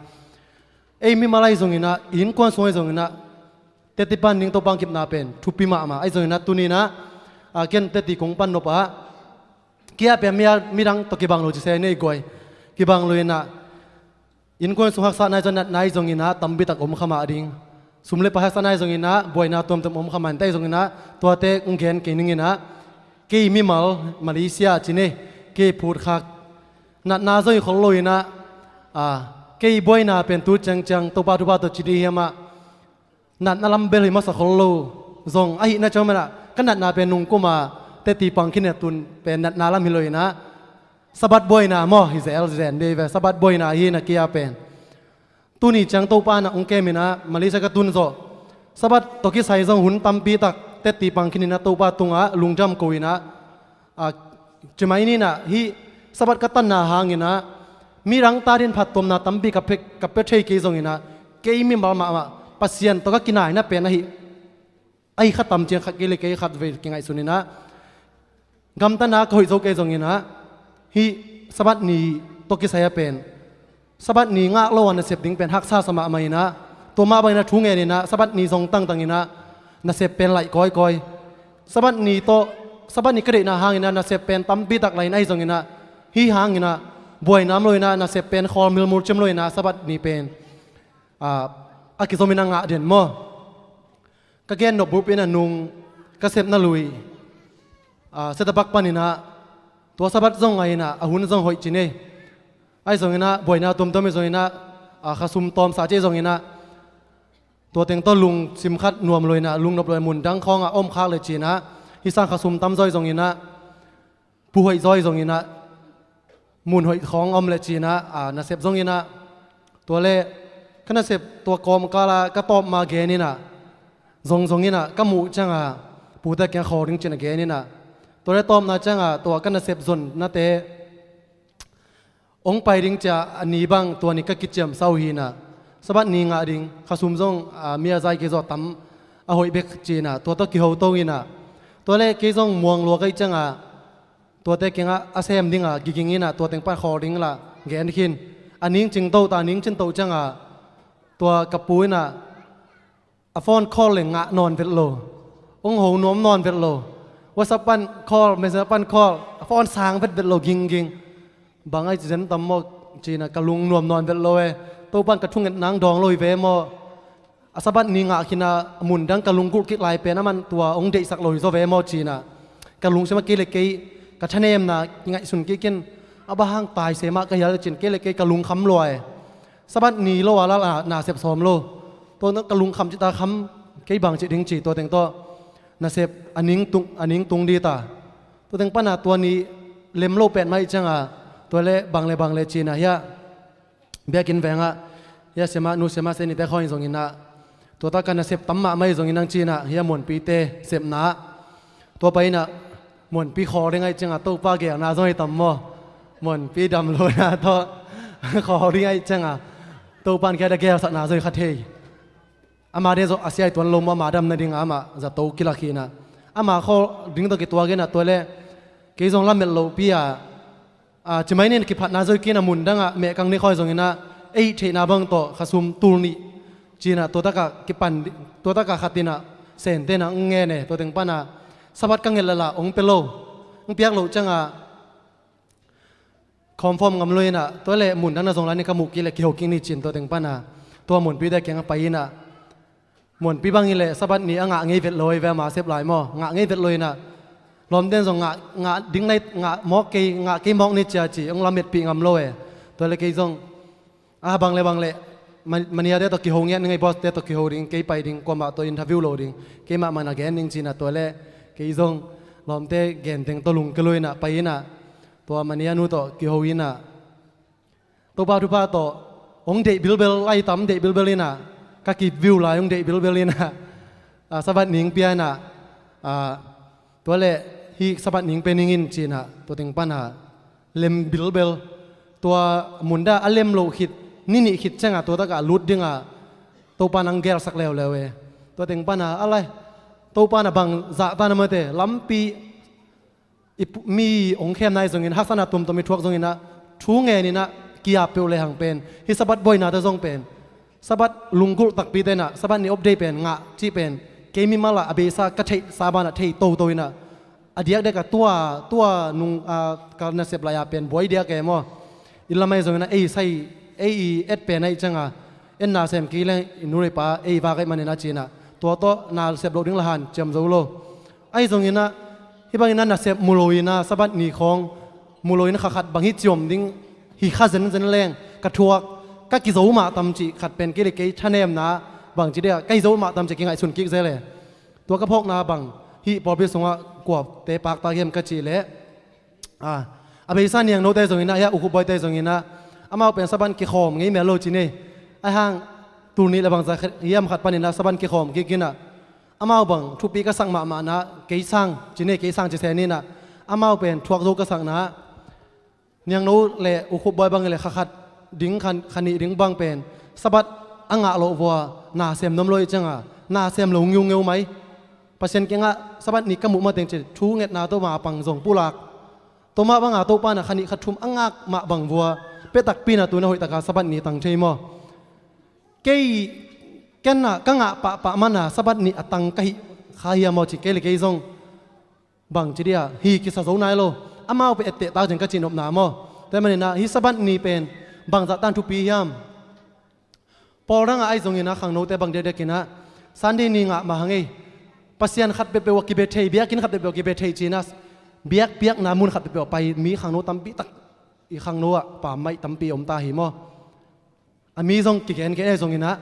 Ei mimal ahi zongin ah, i innkuan sung ahi zongin ah, teti pan ding Topa hong kepna pen thupi mahmah ahi zongin ah, tuni in ah, a, ken teti kong pan nop ah, kia pia mi a, midang tawh kibang lo ci se nei guai. Kibang lo in ah, innkuan sung haksa nai zong, natna ahi zongin ah tampi tak om kha mah ding. Sum le pai haksa nai zongin ah buaina tuamtuam om kha mah in, ahi zongin ah tuate hong gen kei ning in ah, kei mimal Malaysia ci ni, kei phutkhak, natna zong hi khol lo in ah, a, kei buaina pen tu ciangciang Topa thupha tawh ci dih hiam ah, natna lam bel hi masa khol lo. Zong ahihna ciang mah in ah, ka natna pen nungkum a teti pang khin a, tun pen natna lam hi lo in ah, Sabbath buaina maw, hi zel zen dei ve, Sabbath buaina hi na kia pen. Tuni ciang Topa in ah hong kem in ah, Malaysia ka tun zawh. Sabbath tawh kisai zong hun tampi tak teti pang khin in ah Topa tungah lungdam ko in ah, a, cimai ni in ah, hih Sabbath ka tanna hangin ah, midang ta dingin phattuamna tampi ka pia, ka pia thei kei zongin ah, kei mimal mahmah Pasian tawh ka kinaina pen ahi, ahi kha tam ciang khat kei le kei khat vei kingaihsun in ah, gamtatna ka hoih zo kei zongin ah, hih Sabbath ni tawh kisai a pen, Sabbath ni ngah lo a nasep ding pen haksa sa mahmah in ah, tua mah bangin ah thu ngen in ah, Sabbath ni zong tangtang in ah, nasep pen laih kawikawi. Sabbath ni tawh, Sabbath ni ka deihna hangin ah nasep pen tampi tak laih in ahi zongin ah, hih hangin ah, Buaina om lo inah, nasep pen khawlmilmul ciam lo inah, Sabbath ni pen, ah, a kizomin a ngah den maw. Ka gen nop bup inah nung ka sepna lui, ah, Setabak paninah tua Sabbath zong ngai inah, a hun zong hoih ci ni. Ahi zonginah buaina tuamtuam hi zonginah, ah, khasum tawmsa ci zonginah, tua teng tawh lungsim khat nuam lo inah, lungnop lo inah, mun dang khawngah om khak le cinah, hi sang khasum tamzaw hi zonginah, pu hoih zaw hi zonginah, mun hoih khawng om le cinah, ah, nasep zonginah, tua le ka nasep tua kawmkala ka tawpma gen inah, zong zonginah ka muh cianga pute kiangah khawl ding cinah gen inah, tua le tawpna cianga tua ka nasep zonnate hong pai ding cia a ni bang tua ni ka kiciamsa uh hinah, Sabbath ni ngah ding khasum zong, ah, mi a zai kei zaw tam a hoih bek cinah, tua tawh kiho to inah, tua le kei zong muang lua ka hih cianga tuate kiangah a sem dinga giging inah, tua teng pan khawl ding lah gen khin. A ning cing to ta, a ning cin to cianga tua ka pu inah a phone call le ngah nawn vet lo. Hong ho nuam nawn vet lo. WhatsApp pan call, Messenger pan call, a phone sang vet vet lo gingging. Bang ai ci zen tam maw cinah ka lung nuam nawn vet lo e. Topan ka thunget nang dawng lo hi ve maw. A Sabbath ni ngah khinah a mun dang ka lunggulh kik lai pen a man tua hong deihsak lo hi zaw ve maw cinah, ka lungsim ah kei le kei ka thanemna kingaihsun kik in, a bang hang taise mah ka hial cin kei le kei ka lungkham lua e. Sabbath ni lo a lal a nasep sawm lo. Tua ka lungkham cita kham, kei bang cih ding ci, tua teng tawh nasep a ning tung, a ning tung dita. Tua teng pana tua ni lem lo pet mah ih cianga, tua le bang le bang le cinah hiah biakinn vengah hiah siamah, nu siamah, senite khawng hi zonginah, tua taka nasep tam mahmah hi zongin nang cinah hiah muanpite sepna tua pai inah, muanpi khawl ding ahi cianga Topa geelna zong hi tam maw. Muanpi dam lona tawh khawl ding ahi cianga Topan kia da geelsakna zong hi kha thei. Ama ding zong a siai tuan lo maw, ama dam nadinga amah zato kilak hinah, ama khawl ding tawh kituak inah, tua le kei zong lamet lopi a, a, cimai nin kiphatna zoi kinah mun dangah mehkang ni khawi zonginah, ei theihna bang tawh khasum tul nih cinah tua takah kipan, tua takah khat inah sente inah hong ngen e. Tua teng pana Sabbath ka nget lala hong pia lo, hong piak loh cianga khawmfawm ngam lo inah, tua le mun dang na zong lai ni ka muh kik le kiho kik ni cin, tua teng pana tua muanpite kiangah pai inah, muanpi bang hi le Sabbath ni a ngah ngei vet lo hi ve, ama sep lai maw, ngah ngei vet lo inah, lawmten zong ngah, ngah ding nai, ngah mawk kei, ngah kei mawk ni cia ci, hong lametpih ngam lo e. Tua le kei zong a bang le bang le, ma-, maniate tawh kiho ngiat ni ngei, bawste tawh kiho ding, kei pai ding, kuamah tawh interview lo ding, keimah mana gen ding cinah, tua le kei zong lawmte genteng tawh lungkia lo inah pai inah, tua manianu tawh kiho inah, Topa thupha tawh hong deih bilbel, lai tam deih bilbel inah, ka kiview lai hong deih bilbel inah, a, Sabbath ni hong pia inah, a, tua le hih Sabbath ni hong pia ning in cinah, tua teng pana lem bilbel. Tua mun dah a lem loh khit, ni nih khit cianga tua takah lut dinga Topa nang geelsak leuleu e. Tua teng pana a lai, Topa na bang zahta na mate, lampi i pu-, mi hong khemna hi zongin, haksatna tuamtuam i thuak zonginah, thu ngeninah ki-ap peuh lehang pen, hih Sabbath buainate zong pen, Sabbath lunggulh takpite inah Sabbath ni update pen ngah cih pen, kei mimal ah a beisa ka theihsa banah thei toto inah, a diakdiakah tua, tua nung, a, ka nasep lai-a pen buai diak e maw. I lamai zonginah ei sai, ei i et pen ahi cianga, en nasem kei leng i nu le pa ei vak ahi maninah cinah, tua tawh nasep loh ding la hanciam zo lo. Ahi zonginah, hih banginah nasep mu lo inah, Sabbath ni khawng mu lo inah kha khat bang hi ciom ding hi kha zenzen leng ka thuak, ka kizo mah tam cih khat pen kei le kei thanemna bang ci dia, ka hi zo mah tam cih kingaihsun kik zel e. Tua ka phawkna bang hih pawlpi sungah kuate paktak hiam ka cih leh, a, a beisa niangnote zonginah, hiah ukhup bawite zonginah, amau pen Sabbath kikhawm ngei mel lo ci ni. Ahi hang tul nih le bangza khat, hiam khat paninah Sabbath kikhawm kik inah, amau bang thupi ka sak mahmahna, kei sang ci ni, kei sang ci se ninah, amau pen thuak zo ka sakna, niangno le ukhup bawi bang le kha khat ding, kha, kha nih ding bang pen Sabbath a ngah loh vua nasem nuam lo ih cianga, nasem lo ngiungeu mai. Pasian kiangah Sabbath ni ka muh mateng ci thu ngetna tawh mapang zong pulak. Tua mah banga Topa na kha nih kha thum a ngak mah bang vua pia takpi na tu na hoih taka Sabbath ni tang thei maw? Kei, ken na ka ngah pahpah mana Sabbath ni a tang ka hih kha hiam maw ci, kei le kei zong bang ci dia, hi kisa zo nai lo. Amau pe etteh tak ciang ka cihnopna maw? Tua ahih manin ah hih Sabbath ni pen bangzah tan thupi hiam? Pawl dangah ahi zongin ah khangnote bang dekdek in ah Sunday ni ngah mah hang ei, Pasian khat peuhpeuh ah kibe thei, biakinn khat peuhpeuh ah kibe thei ci-in ah biakpiakna mun khat peuhpeuh ah pai mi khangno tampi tak i khangno ah pammaih tampi om ta hi maw? A mi zong kigen kei ahi zongin ah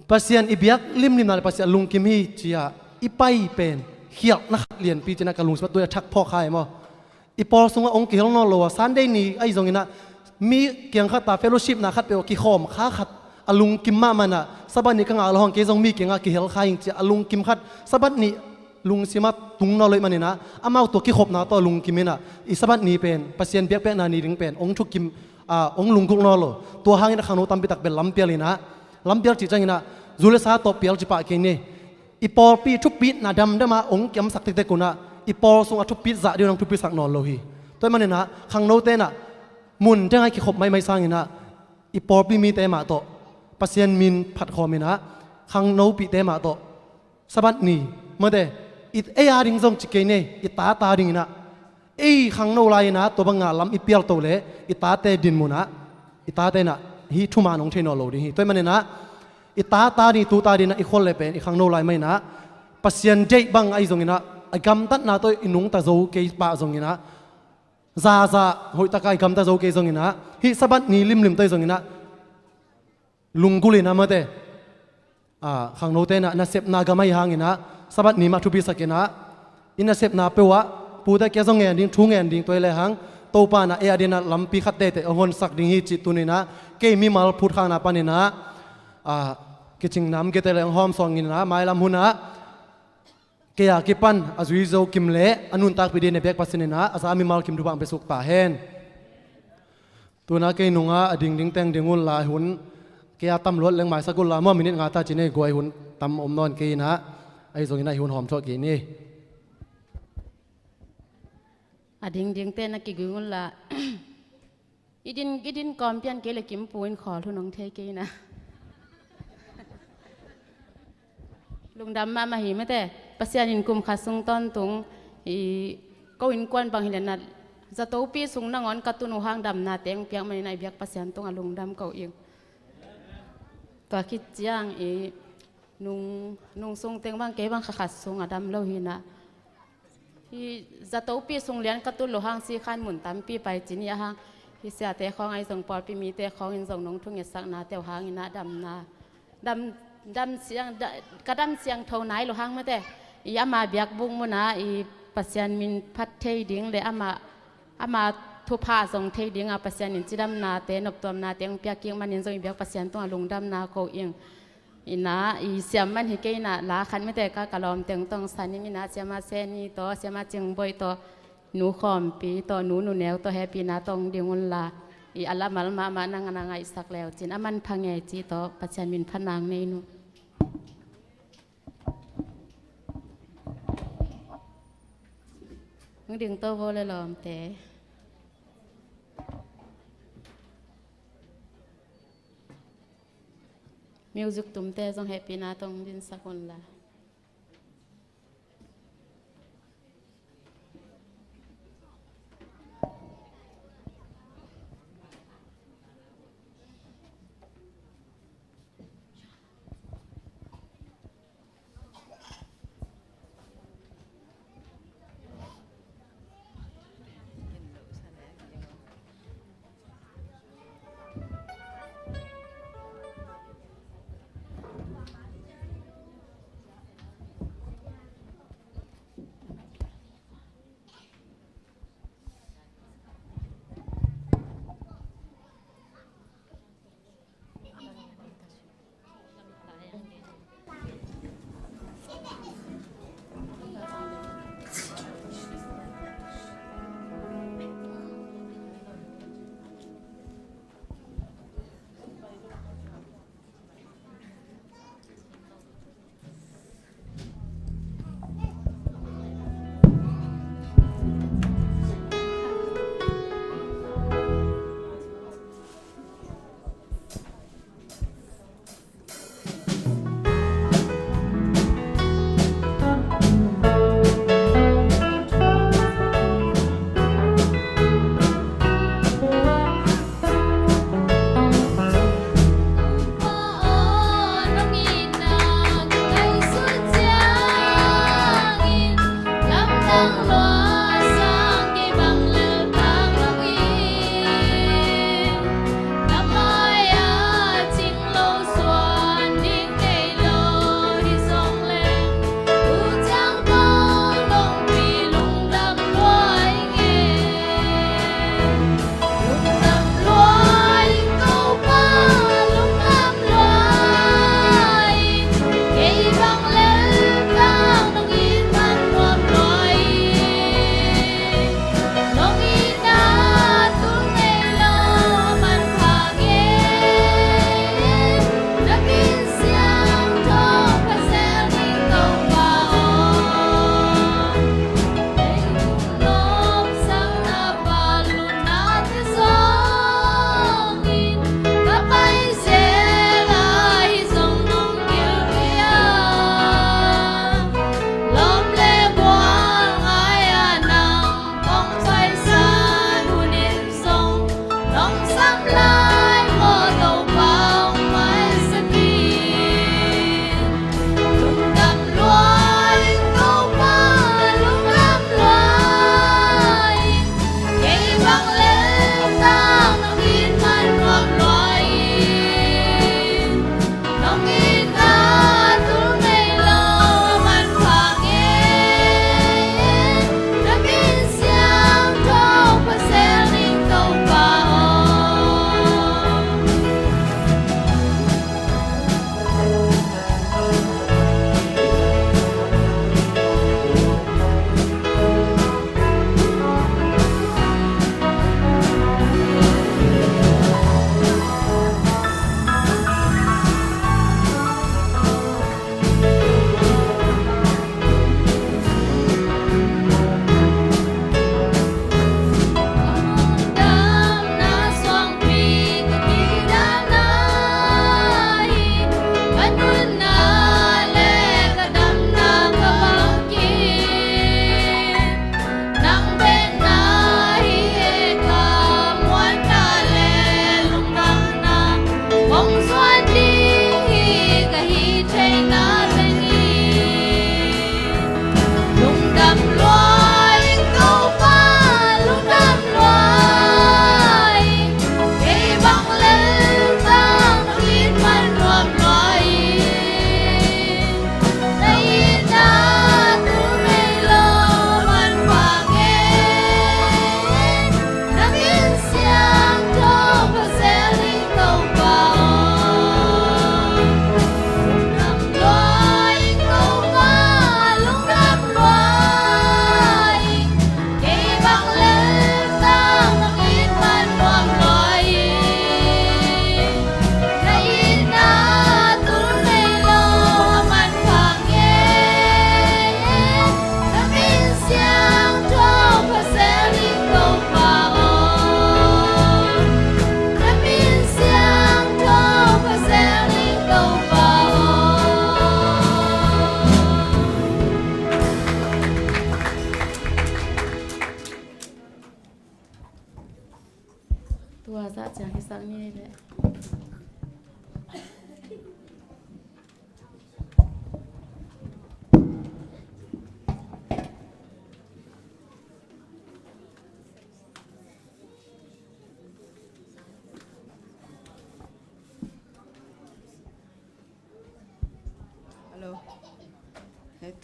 Pasian i biak limlimna le Pasian lungkim hi ci-a i pai pen khialhna khat lianpi ci-in ah ka lungsim ah tu-in ah thak phawk kha hi maw? I pawl sungah hong kihel nawn lo a, Sunday ni ahi zongin ah mi kiang khat a fellowshipna khat peuh a kikhawm kha khat a lungkim mahmah in ah Sabbath ni ka ngah lo hang kei zong mi kiangah kihel kha ing ci-a a lungkim khat Sabbath ni lungsim ah tung nawn lo ahih manin ah amau tua kikhopna tawh lungkim in ah i Sabbath ni pen Pasian biakpiakna ni ding pen hong thukim, ah, hong lunggulh nawn lo. Tua hangin ah khangno tampi tak pen lampial in ah, lampial cih ciangin ah zu le sa tawh pial ci pah kei ni. I pawlpi thupitna damdam ah hong kiamsak tektek un ah i pawl sungah thupit zah ding un ah hong thupitsak nawn lo hi. Tua ahih manin ah khangnote in ah mun dang ah kikhop maimai sangin ah i pawlpi mite mah tawh Pasian min phat khawm in ah khangnopihte mah tawh Sabbath ni, mate, i, ei a ding zong ci kei ni, i tate a dingin ah ei khangno lai-in ah tua banga lam i pialto leh i tate dinmun ah i tate in ah hih thuman hong thei nawn lo ding hi. Tua ahih manin ah i tate a ding, i tute a dingin ah i khol le pen i khangno lai mah in ah Pasian deih bang ahi zongin ah a gamtatna tawh i nungta zo kei pah zongin ah zaza hoih takin i gamta zo kei zongin ah hih Sabbath ni limlim tawh ahi zongin ah lunggulh in ah, mate, ah, khangnote in ah nasepna gam ahi hangin ah Sabbath ni mah thupisak in ah i nasepna peuh ah pute kia zong ngen ding, thu ngen ding tua ahih lehang Topa in ah ei a dingin ah lampi khat teitei hong honsak ding hi cih tuni-in ah kei mimal phutkhakna panin ah, ah, kicingna om kei leh hong hawmsawn ing in ah mailam hun ah kei a kipan a zui zo kim leh a nuntakpih dingin na biak Pasian in ah a za mimal kim thupha hong piasuk ta hen. Tu-in ah kei nungah a dingding teng ding un la, hun kei a tam luat leng maisak un la maw, minute nga ta ci-in ah guai, hun tam om nawn kei in ah, ahi zongin ah hih hun hawm thuah kei ni. A dingdingte na kiging un la. I din, i din kawm pian kei leh Kimpu in khawl hun hong thei kei in ah. Lungdam mahmah hi, mate. Pasian in kum khat sung tawntung i ko innkuan bang hi leh na zatopi sung nangawn ka tun uh hang damnate hong piak manin ah i biak Pasian tungah lungdam ko ing. Tua khit ciang i nung, nung sung teng bang kei bang kha khat sung a dam lo hi in ah. Hih zatopi sung lian ka tun loh hang sikhan mun tampi pai ci-in, ahih hang hih siate khawng ahi zong pawlpi mite khawng in zong nong thungetsaknate uh hangin ah damna, dam, dam siang, da, ka dam siangtho nai loh hang, mate, i ama biakbuk munah i Pasian min phat thei ding leh ama, ama thupha zong thei dingah Pasian in cidamnate, noptuamnate hong piak kik manin zong i biak Pasian tungah lungdamna ko ing. In ah i siam man hi kei in ah la khat, mate, ka, ka lawmte tawh hong san ing in ah, Siama Seni tawh, Siama Cingboih tawh, Nu Khawmpi tawh, Nu Nuneu tawh hehpihna tawh hong ding un la, i a lamal mahmah nang a na ngaihsak le uh cin a manpha ngei cih tawh Pasian min phatna hong nei un. Hong ding to vo le lawmte. Music tumte zong hehpihna tawh hong dinsak un la.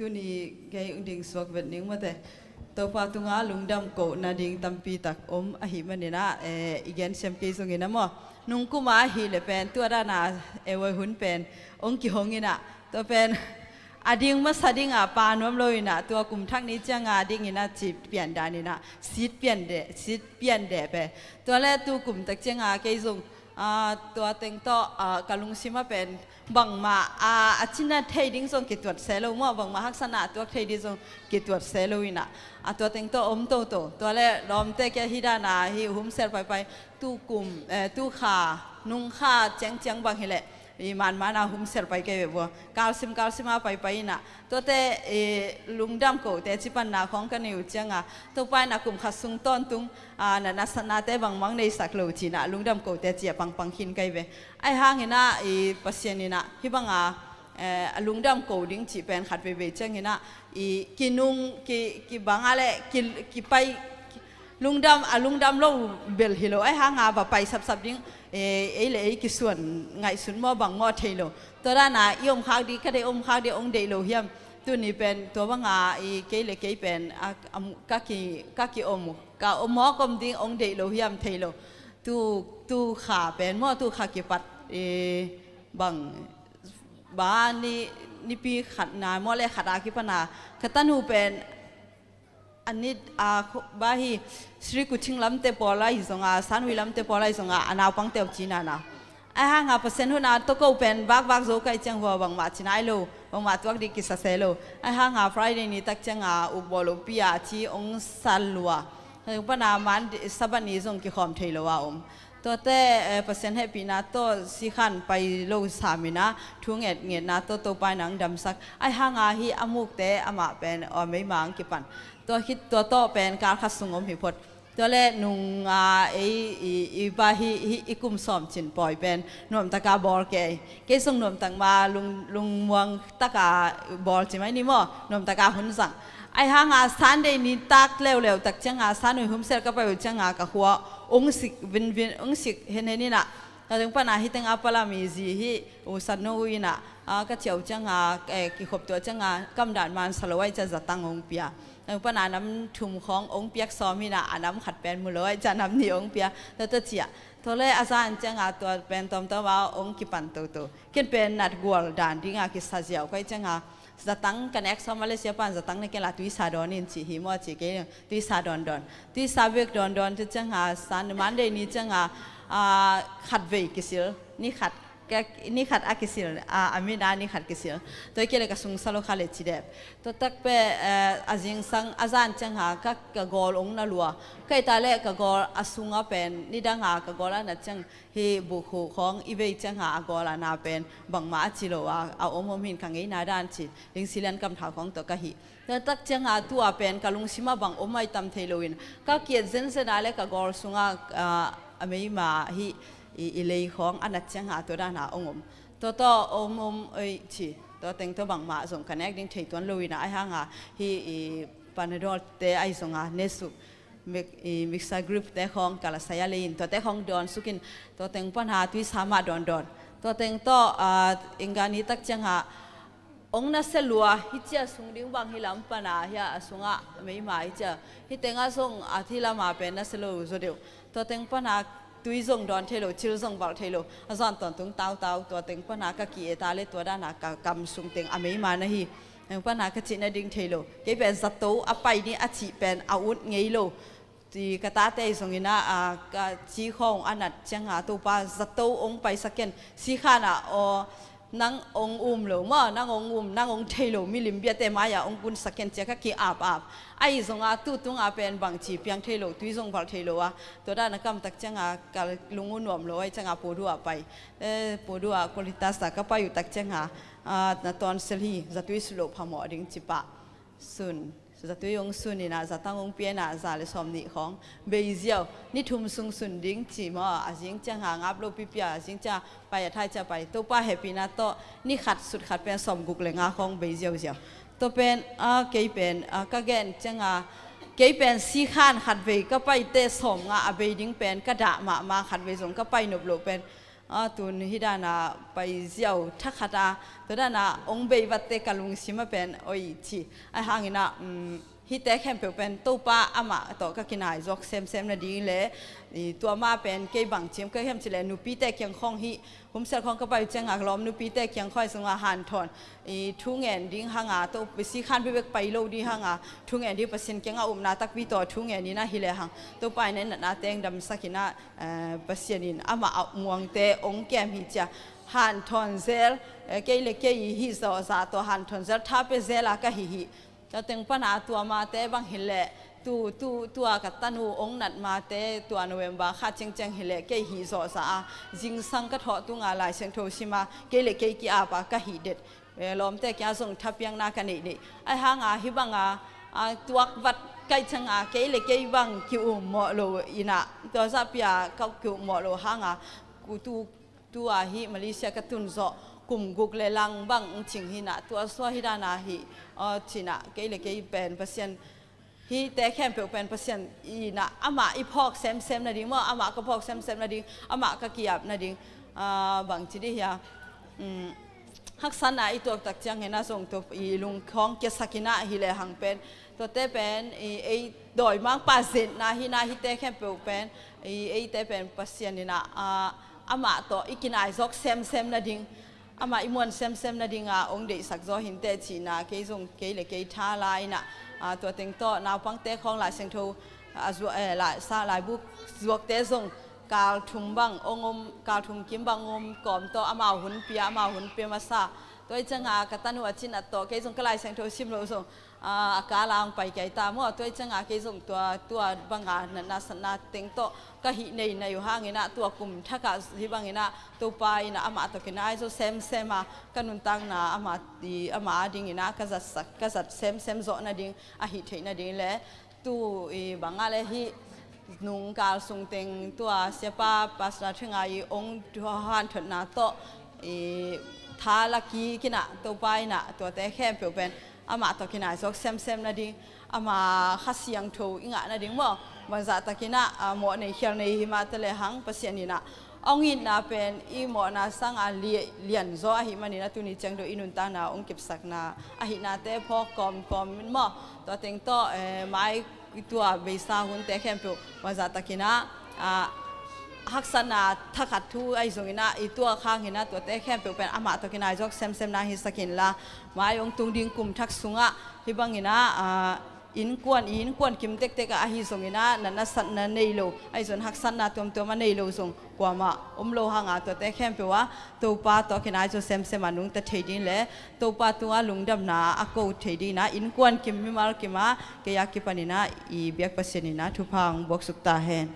Tuni kei ung ding suak vet ning mate. Topa tunga lungdam ko nading tampi tak om ahi maninah, eh, i gen siam kei zongin a maw. Nungkuma ahi le pen, tua dana e voi hun pen ong kihong inah, tua pen a ding masa dinga pa nuam lo inah, tua kum thak ni cianga dingina ci pian daninah, sit pian de, sit pian de pe. Tua le tu kum tak cianga kei zong, ah, tua teng tawh, ah, ka lungsima pen bangmah, ah, a cina thei ding zong kituat se lo maw, bangmah haksana tuak thei ding zong kituat se lo inah, a tua teng tawh om toto. Tua le lawmte kia hi dana hi humsel paipai, tu kum, eh, tu kha, nung kha ciangciang bang hileh i manmana humsel pai kei ve bua. Kalsim kalsima paipai inah, tuate, eh, lungdam kote cipanna khawng ka nei uh cianga, Topa inah kum khat sung tawntung, ah, na nasatnate bangmang neisak lo cinah lungdam kote cia pangpang khin kai ve. Ai hanginah i Pasian inah hibanga, eh, a lungdam ko ding cih pen khat veivei cianginah i kinung, ki, kibanga le ki, kipai, lungdam, a lungdam lo bel hi lo. Ai hanga va pai sapsap ding, eh, ei le ei kisuan ngaihsun maw bang maw thei lo. Tua dana i om khak ding, ka deih om khak ding ong deih lo hiam? Tuni pen tua banga i kei le kei pen a, a, ka ki, ka ki om, ka om mawk om ding ong deih lo hiam thei lo. Tu, tu kha pen maw, tu kha kipat, eh, bang ba ni, nipi khat na maw le khat a kipana ka tanu pen a nit a ba hi Sri Kuching lamte pawl ahi zonga, Sanwi lamte pawl ahi zonga, a naupangte uh cinana. Ai hanga Pasian huna toko pen vakvak zo kai ciang hua bangmah cinai lo, bangmah tuak ding kisa se lo. Ai hanga Friday ni tak cianga upbawl upia ci ong sal lua. Hei pana Monday, Sabbath ni zong kikhawm thei lo a om. Tuate, eh, Pasian hehpihna tawh sikhan pai lo samina, thu ngetngetna tawh Topa in ang damsak. Ai hanga hi a mukte amah pen aw meima ang kipan. Tua khit tua tawh pen kal khat sung om hi phot. Tua le nunga ei i, i ba hi, hi i kum sawm cin pawi pen nuamtaka bawl kei. Kei sung nuamtak ma lung, lungmuang taka bawl ci mai ni maw, nuamtaka hun zang. Ai hanga Sunday ni tak leuleu tak cianga Sanwi humsel ka pai uh cianga ka khua ong sik vinvin, ong sik henhen inah. Ka teng pana hi tenga pala mi zi hi u san no u inah, ah, ka ciau cianga, eh, kikhop tua cianga kam dan man sa lo ai cia zatang ong pia. Ka teng pana nam thum khawng ong piak sawm inah, a nam khat pen mu lo ai cia nam ni ong pia. Tua tua cia. Tua le a zan cianga tua pen tawmtawm a ong kipan toto. Ken pen nat gual dan dinga kisa ziau kai cianga zatang ka nek sawm Malaysia pan zatang ne ken la tuisa dawn in ci hi maw ci kei tuisa dawn dawn. Tuisa bek dawn dawn ci cianga San Monday ni cianga, ah, khat vei kisil. Ni khat, ka, ni khat a kisil, ah, a mina ni khat kisil. Tua kei le ka sung sa lo kha le ci dep. Tua tak pe, eh, a zingsang a zan cianga ka, ka gawl ong na lua. Kai ta le ka gawl a sunga pen, nidanga ka gawl a na ciang hi bukhu khawng i vei cianga a gawl a na pen, bangmah a ci lo a, a om om hin ka ngeina dan ci, Lingsilian kam thau khawng tawh ka hi. Tua tak cianga tua pen ka lungsima bang om ai tam thei loin, ka kiat zenzen a le ka gawl sunga, ah, a meima hi i, i lei khawng a nat cianga tua dana ong om. Tua tawh om om oi ci, tua teng tawh bangmah zong ka nek ding thei tuan loin a ai hanga hi i Panadol te ai zonga nesuk. Mik-, i, mixer group te khawng ka la saya le in, tua te khawng dawn sukin, tua teng pana tuisa mah dawn dawn. Tua teng tawh, ah, engga ni tak cianga, ong na se lua, hi cia sung ding bang hi lam pana, hi a sunga meima hi cia. Hi tenga zong a thi lama pen na se lo zo deuh. Tua teng pana tui zong dawn thei lo, thil zong valh thei lo. A zan tawntung tautau, tua teng pana ka ki-eta le tua dana ka kam sung teng a meima na hi. Teng pana ka cihna ding thei lo. Kei pen zato a pai ni a cih pen a ut ngei lo. Ti ka tate zongina, a, ka ci khawng a nat cianga Topa zato ong paisak ken. Sikhana aw nang ong um lo maw, nang ong um, nang ong thei lo, milim biate maia ong kunsak ken cia ka ki-ap ap. Ahi zonga tu tunga pen bangci piang thei lo, tui zong valh thei lo a. Tua dana kam tak cianga ka lung uh nuam lo ai cianga Pudua pai. Eh, Pudua Qualitas a ka pai uh tak cianga, ah, na tonsel hi, zatui sulo phamawh ding ci pah. Sun, zatui ong sun ina, zatang ong piana, za le sawm nih khawng bei ziau, ni thum sung sun ding ci maw, a zing cianga ngap lo pipia, a zing cianga pai a thai cia pai. Topa hehpihna tawh ni khat sut khat pen sawm guk le nga khawng bei ziauziau. Tua pen, a, kei pen, a, ka gen cianga, kei pen sikhan khat vei ka paite sawm nga a bei ding pen ka dah mahmah, khat vei zong ka pai nop loh pen A, tun hih dana pai ziau thakhat a, tua dana ong bei vatte ka lungsim a pen oi ci. Ahi hangin ah, um, hihte khempeuh pen Topa amah tawh ka kinai zawk semsem nading le, i, tua mah pen kei bang ci hiam ka hiam cih leh nupite kiang khawng hih, Hun Sen khawng ka pai uh ciangah lawm nupite kiang khawng sungah hanthawn, i, thu ngen ding hanga, Topa sikhan bekbek pai lo ding hanga, thu ngen ding Pasian kiangah upna takpi tawh thu ngen in ahi lehang, Topa in a natna teng damsak in ah, eh, Pasian in amah a muangte ong kem hi ci a, hanthawn zel, eh, kei le kei i hih zawhzah tawh hanthawn zel, tha pia zel a ka hi hi. Tua teng pana tua mate bang hi leh, tu, tu, tua ka tanu ong nat mate, tua November kha ciangciang hi leh, kei hih zawhzah a, zingsang ka thawh tunga Lai Siangtho sim a, kei le kei ki-ap a ka hih det. Eh, lawmte kiangah zong thapiakna ka neih neih. Ahi hanga hih banga, a, tuak vat ka hih cianga kei le kei bang ki-um mawh lo in ah, tua zahpi a ka ki-um mawh lo hanga, ku tu, tua hih Malaysia ka tun zawh kum guk le lang bang ong cing hi in ah, tua sua hih dana hih, aw, ci in ah, kei le kei pen Pasian, hihte khempeuh pen Pasian in ah amah i phawk semsem nading maw, amah ka phawk semsem nading, amah ka ki-ap nading, ah, bang ci dih hia. Um, haksatna i tuak tak ciangin ah zong tu i lungkhawng kiasak in ah hi lehang pen, tuate pen i, ei dawimangpa zetna hi in ah, hihte khempeuh pen i, eite pen Pasian in ah, ah, amah tawh i kinai zawk semsem nading, amah i muan semsem nadinga ong deihsak zaw hi inteh ci in ah, kei zong kei le kei tha la in ah, ah, tua teng tawh naupangte khawng Lai Siangtho, a, zua-, eh, lai, sa, laibu zuakte zong kal thum bang ong om, kal thum kim bang ong om kawm tawh amau hun pia, amau hun pia masa. Tua hih cianga ka tanu a cin a tawh kei zong ka Lai Siangtho sim lo zong, a, a kala ong pai kei ta maw. Tua hih cianga kei zong tua, tua banga natna satna teng tawh ka hih nei nei uh hangin ah, tua kum thakah hih bangin ah Topa in ah amah tawh kinai zawk semsem a, ka nuntakna amah i, amah a dingin ah ka zatsak, ka zat semsem zawh nading, a hih theih nading le, tu i bangah le hih nungkal sung teng tua siapa Pastor Thinga i ong hanthotna tawh i tha la kik in ah, Topa in ah tuate khempeuh pen amah tawh kinai zawk semsem nading, ama Kha Siangtho i ngah nading maw, bangzah takin ah, a, mawh nei khial nei hi mah ta lehang Pasian in ah ong itna pen i mawhna sanga li-, lian zaw ahih manin ah tuni ciang dong i nuntakna ong kipsakna ahihnate phawk kawmkawm in maw. Tua teng tawh, eh, mai tua beisa hunte khempeuh bangzah takin ah, ah, haksatna thakhat thu ahi zongin ah i tuak hangin ah tuate khempeuh pen amah tawh kinai zawk semsem nang hisak inla, mai ong tung ding kum thak sungah hih bangin ah, ah, innkuan, i innkuan kim tektek ah ahi zongin ah, natna satna nei lo, ahi zong haksatna tuamtuam a nei lo zong kuamah om lo hanga tuate khempeuh ah Topa tawh kinai zawk semsem a nungta thei ding le Topa tungah lungdamna a ko thei dingin ah innkuan kim mimal kim ah kei a kipanin ah i biak Pasian in ah thupha ong buaksuk ta hen.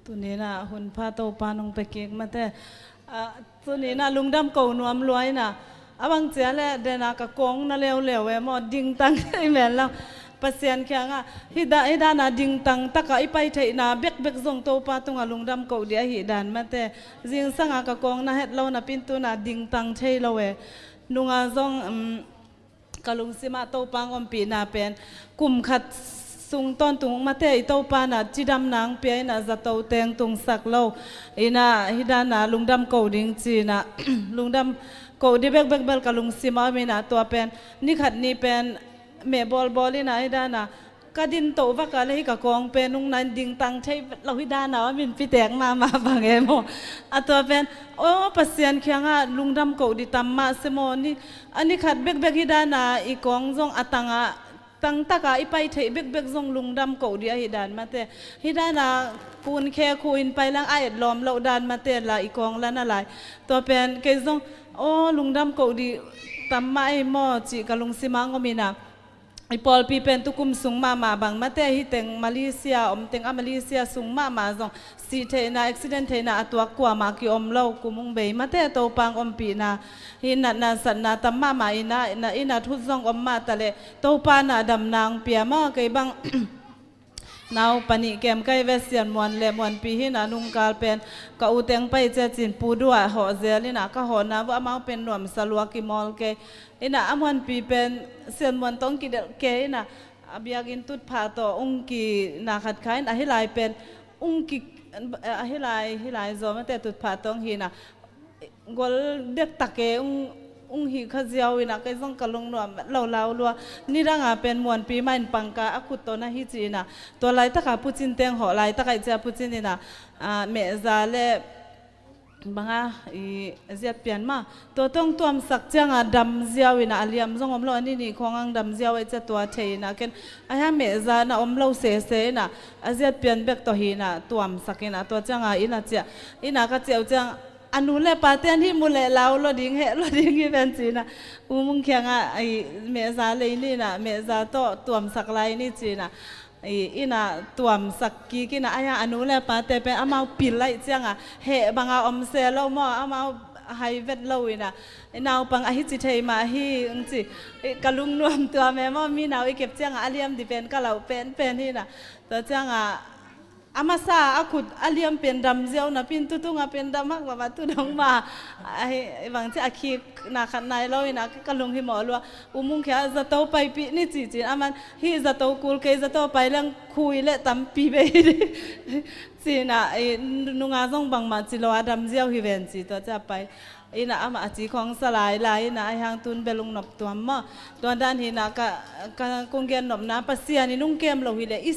Tuni in ah hun pha Topa nong pia kik mate. Ah, tuni in ah lungdam ko nuam lua in ah, a bang ci a leh dena ka kawng na leuleu e maw, dingtang i mel lo. Pasian kiangah hih da-, hih dana dingtang takah i pai theihna bekbek zong Topa tungah lungdam ko ding ahih dan mate. Zingsanga ka kawng na het lo napi in tuna dingtang thei lo e. Nunga zong, um, ka lungsimah Topa ong ompihna pen kum khat sung tawntung mate i Topa in ah cidamna ong pia in ah zato teng tungsak lo in ah hih dana lungdam ko ding ci in ah lungdam ko ding bekbek bel ka lungsimah om in ah tua pen ni khat ni pen meh bawlbawl in ah hih dana ka din toh vakah le hih ka kawng pen nung nai dingtang thei lo hih dana a min pitek mahmah bang e maw. A tua pen, aw, Pasian kiangah lungdam ko ding tam mah se maw, ni, a ni khat bekbek hih dana i kawng zong a tangah, tangtakah i pai theih bekbek zong lungdam ko ding ahih dan mate. Hih dana kun khe khu in pai lang a et lawm loh dan mate la i kawng la na lai. Tua pen kei zong, aw, lungdam ko ding tam mah ei maw cih ka lungsimah ong om in ah. I pawlpi pen tukum sung mahmah bang mate, hih teng Malaysia om teng a Malaysia sung mahmah zong sih theihna, accident theihna a tuak kuamah kiom lo, kum ung bei mate Topa ong ompihna. Hih natna satna tam mahmah in ah, na in ah thut zong om mah ta leh Topa in ah damna ong pia maw, kei bang Nau panih kem kai ve, Sian Muan le Muanpi hi na, nungkal pen ka u teng pai cia cin Pu Dua hawh zel ina, ka hawhna vua amau pen nuamsa lua kimawl kei ina, a Muanpi pen Sian Muan tawh ong kidelh kei ina, a biakinn tutphah tawh ong kina khat kha in, a hi lai pen ong ki, a hi lai, hi lai zawmate tutphah tawh ong hi ina, gol dektak e, ung, ung hih kha ziau ina, kei zong ka lungnuam lo lau lua. Nidanga pen Muanpi mah in pangka a khut tawh na hi ci ina, tua laitaka Pu Cin teng hawh laitaka i cia Pu Cin ina, ah, Mehza le banga i ziat pian mah tua tawh ong tuamsak cianga dam ziau ina, a liam zong om lo, a ni nih khawng ang dam ziau a i cia tua thei ina, ken a hia Mehza na om lo sese ina, a ziat pian bek tawh hi ina tuamsak ina, tua cianga ina cia ina ka ciau ciang a nu le pate an hih mu leh lau lo ding, heh lo ding hi ven ci ina, U Mung Khiang a, ai, Mehza lei ni ina, Mehza tawh tuamsak lai ni ci ina, i, ina tuamsak kik ina, ai a, a nu le pate pen amau pil laih cianga heh banga om se lo maw, amau hai vet lo ina, i naupang a hi ci thei mah hi ung ci, i, ka lungnuam tua me maw, mi nau i kep cianga a liam di pen ka lau pen pen hi ina, tua cianga a masa a khut a liam pen dam ziau napi in, tutunga pen dam hak mama, tu dong ma. Ahi bang ci a khik na khat nai lo ina ka lung hi mawh lua. U Mung Khia zato paipih ni ci cin, aman hih zato kul kei, zato pai leng khui le tampi bei hi di. Cina, i, nunga zong bangmah ci lo a dam ziau hi ven ci, tua cia pai. Ina amah a ci khawng sa lai lai ina, ai hang tun bel ung nop tuam maw. Tua dan hi ina ka, ka kong gen nopna, Pasian in ung kem lo hi leh i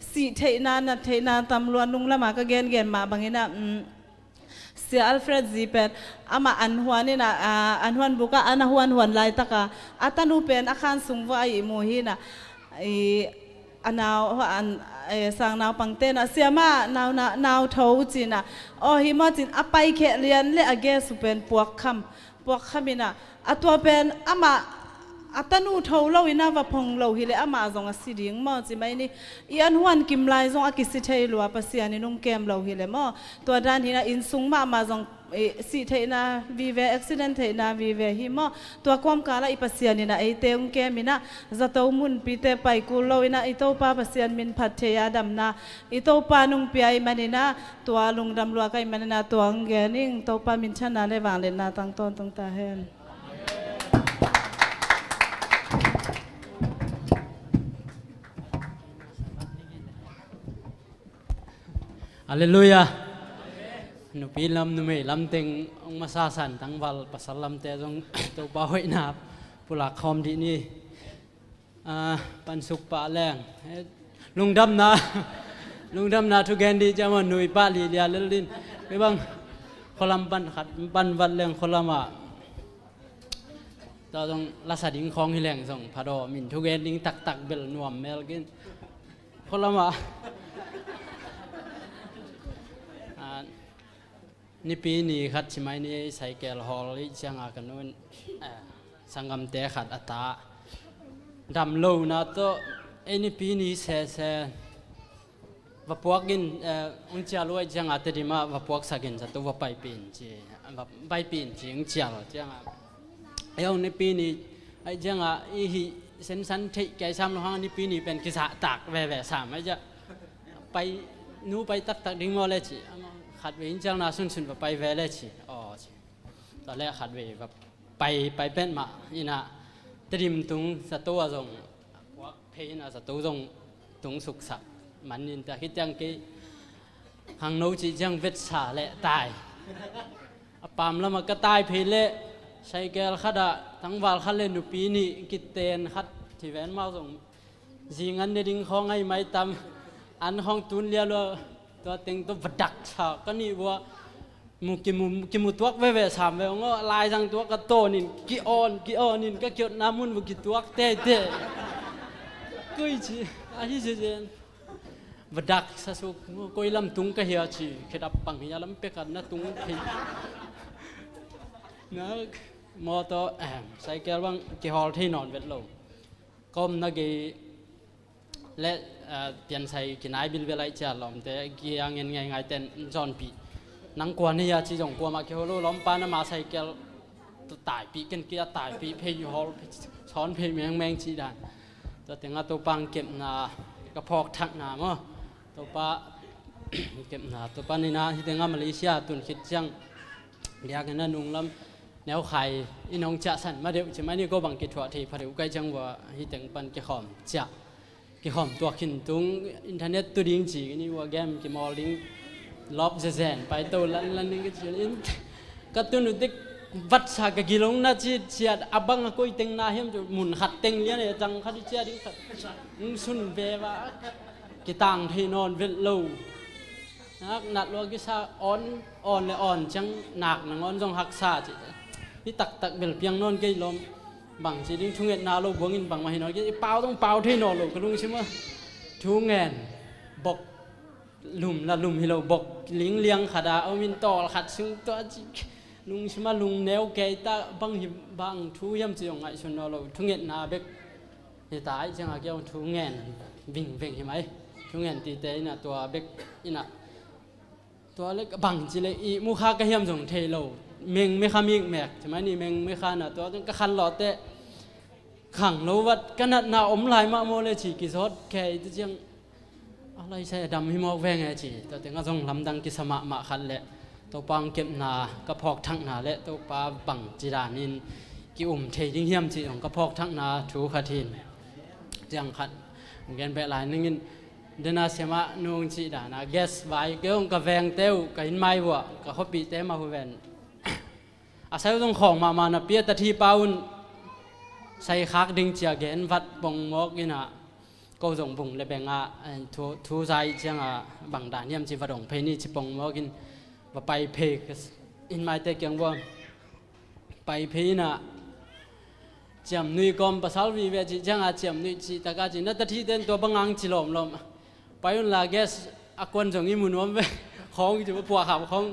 sih theihna, nat theihna tam lua, nung lama ka gen gen mah bang ina, um, Sia Alfred zi pen amah an huan ina, ah, an huan buka ana huan huan laitaka a tanu pen a khan sung vua a ihmu hi ina, i, a nau, an, eh, sang naupangte na, siama nau, na, nau tho cina. Aw, hi maw cin a paikheh lian le a ges uh pen puakkham, puakkham ina. A tua pen amah a tanu tho lo ina va phong lo hi le amah zong a si ding maw ci mai ni. I an huan kim lai zong a kisi thei lua, Pasian in ung kem lo hi le maw. Tua dan hi ina, inn sung mahmah zong i, sih theihna vive, accident theihna vive hi maw. Tua kawmkala i Pasian ina eite ung kem ina, zato munpite pai kul lo ina, i Topa Pasian min phat thei a damna i Topa nung pia i man ina, tua lungdam lua ka i man ina, tua ung gen ing. Topa minthanna le vangliatna tang tawntung ta hen. Halleluiah. Nupi lam, numei lam teng ong masa san, tangval pasal lamte zong Topa hoihna pulak khawm dih ni. Ah, pansuk pah leng. Eh, lungdamna. Lungdamna thu gen dih ciang maw, nui pah lilia lel din. Kei bang khualam pan khat, pan vat leng khualam ah. Tua zong lasa ding khawng hi leng zong phadaw, min thu gen ding taktak bel nuam mel kin. Khualam ah. Ah, nipi ni khat ci mai ni, ei cycle hawl i cianga ka nun, eh, sanggamte khat a ta. Dam lo na tawh, ei nipi ni sese. Va puak in, eh, ung cial uh ai cianga Tedim ah va puaksak in, zato va paipih in ci, va paipih in ci, ung cial cianga. Ei ung nipi ni ai cianga i hih sensan theih kei sam lo hang, nipi ni pen kizahtak veve sam ai cia. Pai, nu pai taktak ding maw le ci. Khatvei ung cialna sunsun va pai ve le ci. Aw ci. Tua le khatvei va pai, pai pen mah ina Tedim tung zato a zong puak phei ina zato zong tung suksak man in ta khit ciang kei khangno cih ciang vetsa le tai. A pam lamah ka tai phei le cycle khat ah tangval khat le nupi nih kiten khat thi ven mau zong zingan ne ding khawng ai mai tam an khawng tun lia lua. Tua teng tawh va dak sa ka nih vua. Mu kimu, kimu tuak veve sam ve ngaw, laizang tuak ka tawn in, ki-awn, ki-awn in, ka kiotna mun mu kituak teitei. Koi ci, a hi ci zen. Va dak sa suk, koi lam tung ka hia ci, khedap pang hia lam pek a na tung thei. Na, mawtaw, eh, cycle bang kihawl thei nawn vet lo. Ka omna gei le, ah, piansai kinai bilbel ai cia lawmte, kiangin ngaingai ten zawnpih. Nang kua na hia ci zong kuamah kiho lo, lawmpa na ma cycle taipih ken kia taipih phei hawl, sawn phei mengmeng ci dan. Tua tengah Topa ong kepna, ka phawk thakna maw. Topa, kepna Topa nina hi teng a Malaysia tun khit ciang diakin a nunglam neukhai in hong ciahsan ma deuh ci mai ni. Ko bang kithuah thei pha deuh kai ciang vua hi teng pan kikhawm ciah kikhawm tuak khin tung internet tu ding ci ni vua game kimawl ding lop zezen pai to lan lan ding ka ci in ka tun u dik vatsa ka gilong na ci ciat a bang a koi teng na hiam cu mun khat teng lian e cang khat i ciat ding khat hong sun ve va kitang thei nawn velh lo. Nak nat lua kisa awn awn le awn ciang nak nangawn zong haksa ci hi taktak bel piang nawn kei lawm. Bang ci ding thungetna lo buangin bangmah hi nawn kei i pau zong pau thei nawn lo ka lungsim a thungen bok lum la lum hi lo bok lingliang khat a om in tawl khat sung tua ci lungsim a lungneu kei ta bang hi bang thu hiam ci zong ngaihsun nawn lo thungetna bek. Hi ta aih ciangah kiau thu ngen vingveng hi mai. Thu ngen tite inah tua bek inah tua le bang ci le i mukha ka hiam zong thei lo. Meng mekha mikmek ci mai ni meng mekha na tua ka khan lawte khang lo vat ka natna om lai mah maw le ci kizawt kei ti ciang a laisai a dam hi mawk veng e ci tua teng a zong lamdang kisa mahmah khat le Topa hong kepna ka phawk thakna le Topa bang ci danin ki um thei ding hiam ci zong ka phawk thakna thu khat hin ciang khat gen beh lai ningin dena siamah nung ci dana gas vai kei hong ka vengte uh ka inn mai vuah ka khuapihte mah hu ven a sai uh zong khawng mahmah na pia ta thi pa un sai khak ding cia gen vat pong mawk inah ko zong bung le bengah thu zai ciangah bang dan hiam ci va dong phei ni ci pong mawkin va pai phei in maite kiang bua pai phei inah ciamnuih kawm pasal vive cih ciangah ciamnuih cih taka ci na ta thi ten tua bangang ci lawmlawm pai unla gas a kuan zong i mu nuam ve khawng ci va puah kham khawng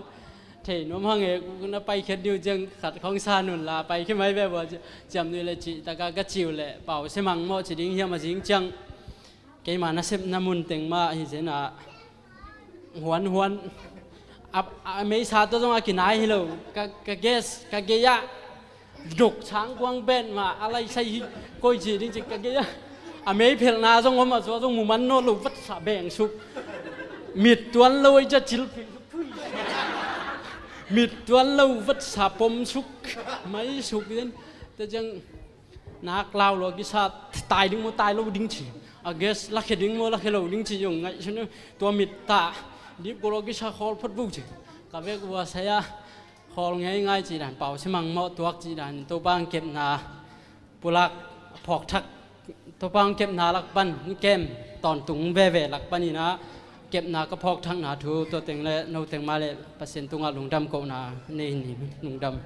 thei nuam hang e na pai khet diu ciang khat khawng sa nunla pai khe mai ve bua ciamnuih le cih taka ka ciu le pau semang mawh ci ding hiam a zing ciang keima nasepna mun teng mah hi zenah huanhuan a meisa tawh zong a kinai hi lo ka gas ka gei ah dok sang kuang pen mah a laisai hi koi ci ding ci ka gei ah a meiphelhna zong om a zua zong muman naw lo vatsa beng suk mit tuan lo ai ca cil mit tuan lo vatsa pom suk mai suk den te ciang nak lau lo kisa tai ding maw tai lo ding ci a gas lakhe ding maw lakhe lo ding ci zong ngaihsun tua mit ta dip ko lo kisa khawl phot bu ci ka vek ua saya khawl ngei ngai ci dan pau simang mawh tuak ci dan Topa ang kepna pulak phawk thak Topa ang kepna lak pan kem tawntung veve lak pan inah kepna ka phawk thakna thu tua teng le no teng mah le Pasian tungah lungdam kohna nei ni lungdam.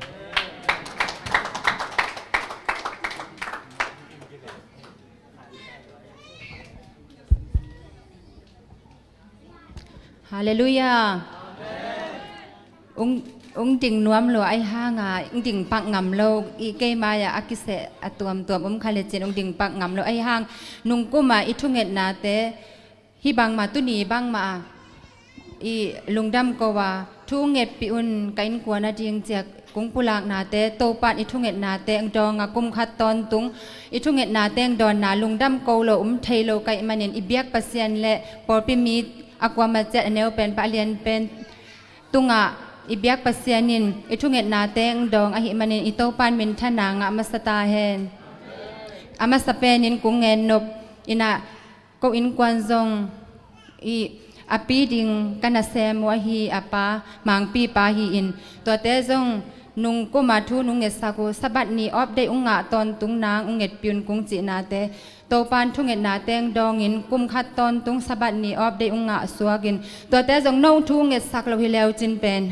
Halleluiah. Ung, ung ding nuam lo ai hanga ung ding pak ngam lo i keimai a kiseh a tuamtuam um kha le cin ung ding pak ngam lo ai hang nungkuma i thungetnate hi bangma tuni bangma a i lungdam ko a thu ngetpih un ka innkuan a ding ciak kung pulaknate Topan i thungetnate ang dawnga kum khat tawntung i thungetnate ang dawnna lungdam ko lo um thei lo kaih manin i biak Pasian le pawlpi mi a kuama ciat a neu pen pa a lian pen tungah i biak Pasian in i thungetnate ang dawng ahi manin i Topan minthana ngah masa ta hen. A masa penin kung ngen nop inah ko innkuan zong i a pi ding ka nasem uh ahi a pa mangpipa hi in tuate zong nungkuma thu nung ngetsak uh Sabbath ni off day ung ngah tawntung nang ung ngetpih un kung cihnate Topan thungetnate ang dawngin kum khat tawntung Sabbath ni off day ung ngah suakin tuate zong no thu ngetsak lo hi leu cin pen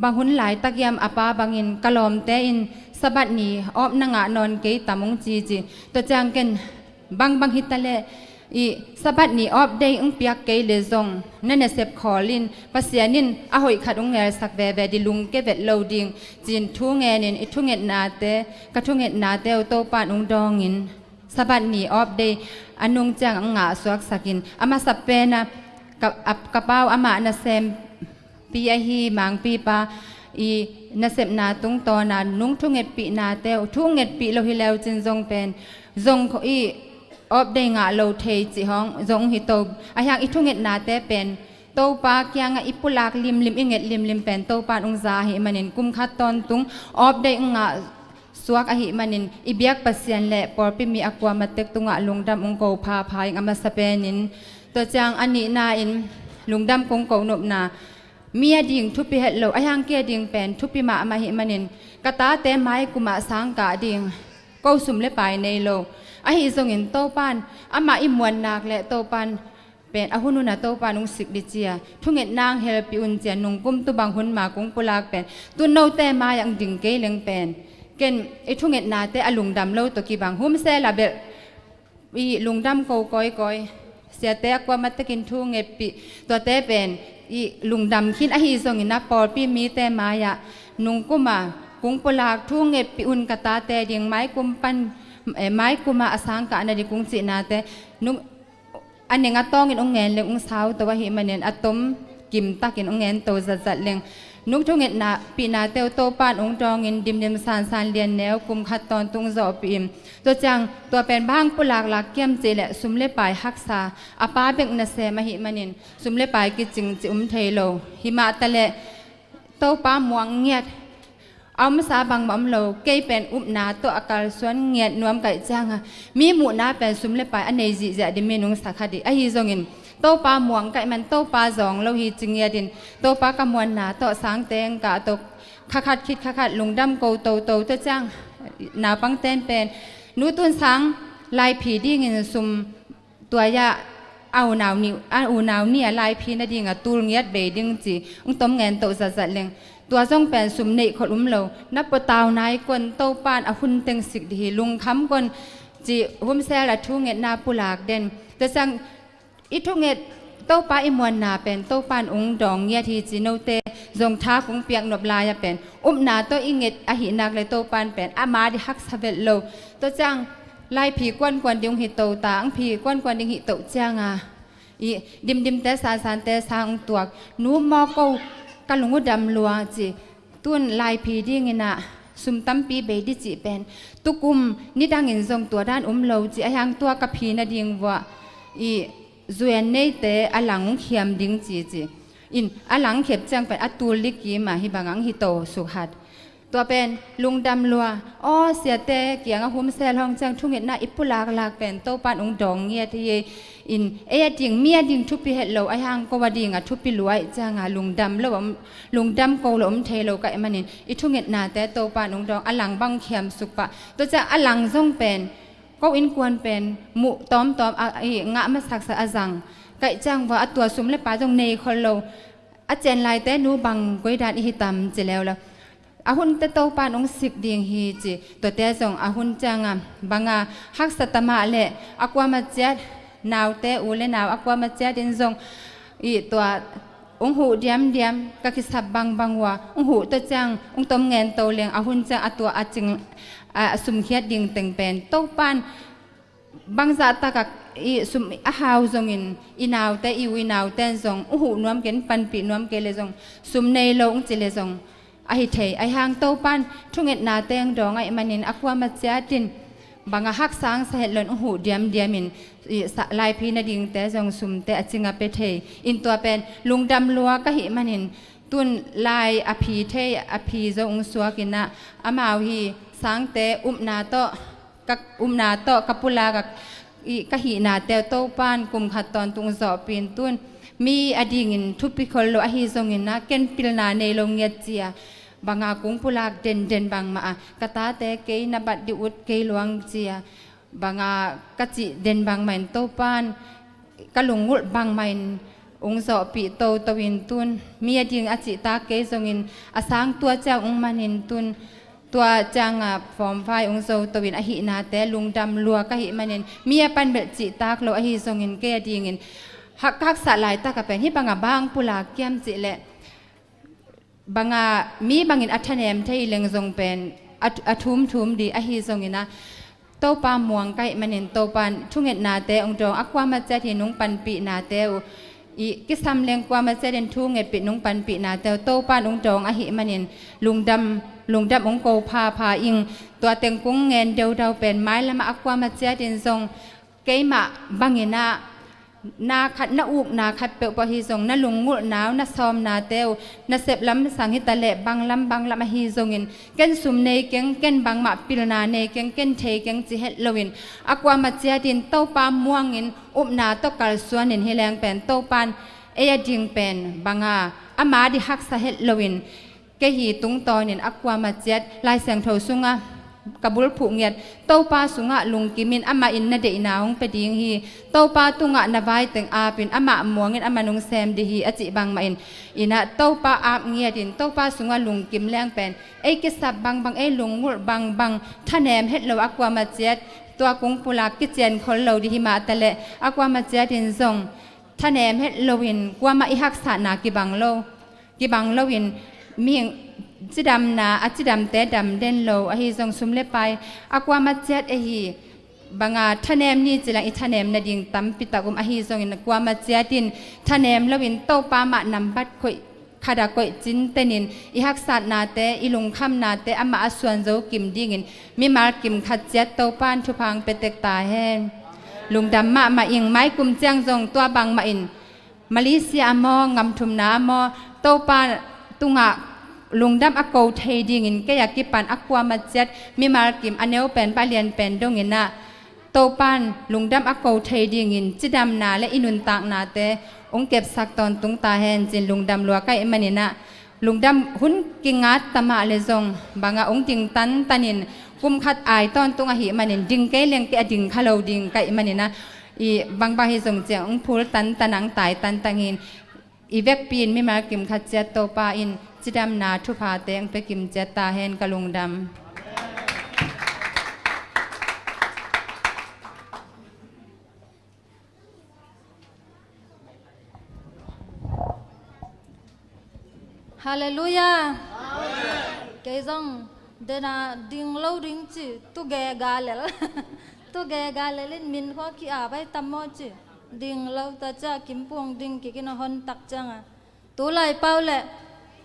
bang hun laitak hiam a pa bangin ka lawmte in Sabbath ni off na ngah nawn kei tam ung cici tua ciang ken bangbang hita le i Sabbath ni off day ung piak kei le zong na nasep khawl in Pasian in a hoih khat ung ngelsak veve di lungke vet lo ding cin thu ngenin i thungetnate ka thungetnate uh Topan ung dawngin Sabbath ni off day a nung ciang ang ngah suaksakin a masa pena ka, a, ka pau amah nasempi ahi mangpipa i nasepna tungtawna nung thungetpihnate uh thungetpih lo hi leu cin zong pen zong i awpdei ngah lo thei cih hong zong hi to. Ahi hang i thungetnate pen Topa kiangah i pulak limlim, i nget limlim pen Topa in hong za ahih manin kum khat tawntung awpdei hong ngah suak ahih manin i biak Pasian le pawlpi mi a kuamah tek tungah lungdam hong ko phapha ing. A masa penin tua ciang a nihna in lungdam kong ko nopna, mi a ding thupi het lo, ahi hang kei a ding pen thupi mahmah ahih manin ka tate mai kumah sang kah ding, ko sum le pai nei lo. Ahi zongin Topa in amah i muan nak le Topa in pen a hun hunah Topa in hong sik ding ci-a thungetna hong helpih un ci-a nungkum tu bang hun ma kong pulak pen tun note mai-ah hong ding kei leng pen ken i thungetnate a lungdam lo tawh kibang. Humsel a belh i lungdam ko kawikawi, siate a kuamah tekin thu ngetpih, tuate pen i lungdam khin. Ahi zongin a pawlpi mite mai-ah nungkum a kong pulak thu ngetpih un ka tate ding, mai kum pan, eh, mai kumah a sang kah nading kong cihnate nung a neng a tawngin hong ngen leng hong sau to ahih manin a tom kim takin hong ngen to zatzat leng, nung thungetna pihnate uh Topa in hong dawngin dimdim sansan lian neu kum khat tawntung zawhpih in. Tua ciang tua pen bang pulak lak kiam cih leh sum le pai haksa, a pa bek nasem ahih manin sum le pai kicing cih um thei lo. Hi mah taleh Topa muang ngiat, a omsa bangmah om lo, kei pen upna tawh a kalsuan ngiat nuam ka hih cianga mi muhna pen sum le pai a nei zihziah ding mi nungsa kha ding. Ahi zongin Topa muang ka hih man Topa zawng lo hi ci ngiatin Topa ka muanna tawh sangte hong kah tawh kha khat khit kha khat lungdam ko toto. Tua ciang naupangten pen nu tun sang laiphi dingin sum tua ya a unau ni, a unau ni a laiphi nadinga tul ngiat bei ding ci hong tom ngen to zatzat leng, tua zong pen sum neih khol um lo, na pua tau nai kon Topa in a hun teng sik ding hi, lungkham kon ci humsel a thungetna pulak den. Tua ciang i thunget Topa i muanna pen Topa in hong dawng ngiat hi ci note zong tha kong piak nop lai-a pen upna tawh i nget ahih nak le Topa in pen ama ding haksa vet lo. Tua ciang laiphi kuankuan ding hong hi to ta, angphi kuankuan ding hih to cianga i dimdimte sansante sang hong tuak, nu maw ko ka lung uh dam lua ci. Tun laiphi dingin ah sum tampi bei ding cih pen tukum nidangin zong tua dan um lo ci, ahi hang tua ka phi nading vuah i zuan neite a lang hong khiam ding ci ci. In a lang khiam ciang pen a tul ding kim a hih bangah hong hi to sukhat. Tua pen lungdam lua, aw siate kiangah humsel hong ciang thungetna i pulak lak pen Topa in hong dawng ngiat hi. In ei a ding mi a ding thupi het lo, ahi hang ko a dingah thupi lua ahih cianga lungdam lo om, lungdam ko lo om thei lo ka hih manin i thungetnate Topa in hong dawng, a lang bang khiam suk pah. Tua ciang a lang zong pen ko innkuan pen muh tawmtawm a, i ngah masaksak a zang ka hih ciang vua a tua sum le pai zong nei khol lo. A cian laite nu bang koi dan i hi tam ci leuleu. A hunte Topa in hong sik ding hi ci. Tuate zong a hun cianga banga haksa ta mah leh a kuamah ciat, naute u le nau a kuamah ciatin zong i tua hong huh diamdiam, ka kisap bangbang uh a hong huh tua ciang hong tom ngen to leng a hun ciang a tua a cing a, a sumkhiat ding teng pen Topa in bangzah takah i sum a hau zongin i naute, i u i naute in zong hong huh nuam kei, hong panpih nuam kei le zong sum nei lo hong ci le zong ahi thei. Ahi hang Topa in thungetnate hong dawng ahih manin a kuamah ciatin banga haksa hong sa het lo in hong huh diamdiamin i sa, laiphi nadingte zong sumte a cingah pia thei. In tua pen lungdam lua ka hih manin tun lai a phi thei, a phi zo hong suakin ah amau hi sangte upna tawh ka upna tawh ka pulak a, i ka hihnate uh Topa in kum khat tawntung zawhpih in tun mi a dingin thupi khol lo ahi zongin ah ken pilna nei lo ngiat ci-a banga kong pulak denden bangmah a, ka tate kei na bat ding ut kei luang ci-a banga ka cih den bangmah in Topa in ka lungulh bangmah in hong zawhpih toto in tun mi a ding a cihtak kei zongin a sang tua ciang hong manin tun tua cianga form five hong zo to in a hihnate lungdam lua ka hih manin mi a pan belh cihtak lo ahi zongin kei a dingin hak, haksa laitak a pen hih banga bang pulak kiam cih leh banga mi bangin a thanem thei leng zong pen a, a thumthum ding ahi zongin ah Topa muang ka hih manin Topa in thungetnate hong dawng, a kuamah ciat hi nung panpihnate uh i kisam leng kuamah ciatin thu ngetpih nung panpihnate uh Topa in hong dawng ahih manin lungdam, lungdam hong ko phapha ing. Tua teng kong ngen deudau pen mailamah a kuamah ciatin zong Keimah bangin ah, na khat, na ukna khat peuhpeuh ahi zong, na lunggulhna uh, na sawmnate uh, na sep lamsang hi taleh banglam banglam ahi zongin, ken sum nei keng, ken bangmah pilna nei keng, ken thei keng ci het loin, a kuamah ciatin Topa muangin upna tawh kalsuanin hi leng pen Topan ei a ding pen banga ama dih haksa het loin, kei hi tungtawnin a kuamah ciat Lai Siangtho sungah ka bulphuh ngiat, Topa sungah lungkimin amah in na deihna hong pia ding hi. Topa tungah na vai teng apin amah muangin amah nung sem dih hi a cih bangmah in, inah Topa ap ngiatin Topa sungah lungkim leng pen ei kisap bangbang, ei lunggulh bangbang, thanem het lo a kuamah ciat tua kung pulak kician khol lo dih hi mah taleh a kuamah ciatin zong thanem het loin kuamah i haksatna kibang lo, kibang loin, mihing cidamna, a cidamte dam den lo ahi zong, sum le pai a kuamah ciat ahi banga thanem ni cilang i thanem nading tampi tak um ahi zongin, a kuamah ciatin thanem loin Topa mah nambat koih, khat a koih cintenin i haksatnate, i lungkhamnate amah a suan zo kim dingin mimal kim khat ciat Topan thupha hong pia tek ta hen. Lungdam mahmah ing. Mai kum ciang zong tua bangmah in Malaysia a maw, ngam thumna a maw, Topa tungah lungdam a ko thei dingin kei a kipan a kuamah ciat mimal kim, a neu pen bang, a lian pen dongin ah Topan lungdam a ko thei dingin cidamna le i nuntaknate hong kepsak tawntung ta hen cin lungdam lua ka hih manin ah, lungdam hun kingat ta mah le zong banga hong ding tantanin, kum khat ai tawntung ahih manin, ding kei leng kei a ding kha lo ding ka hih manin ah, i bangbang hi zong ciang hong phul tantan, hong tai tantan in, i vekpi in mimal kim khat ciat Topa in cidamna thuphate hong pia kim ciat ta hen. Ka lungdam. Halleluiah. Kei zong dena ding lo ding ci, tu ge ga lel. Tu ge ga lel in min khua ki a bai tam maw ci. Ding lo ta cia kimpuang ding kikin a hon tak cianga, tu lai pau le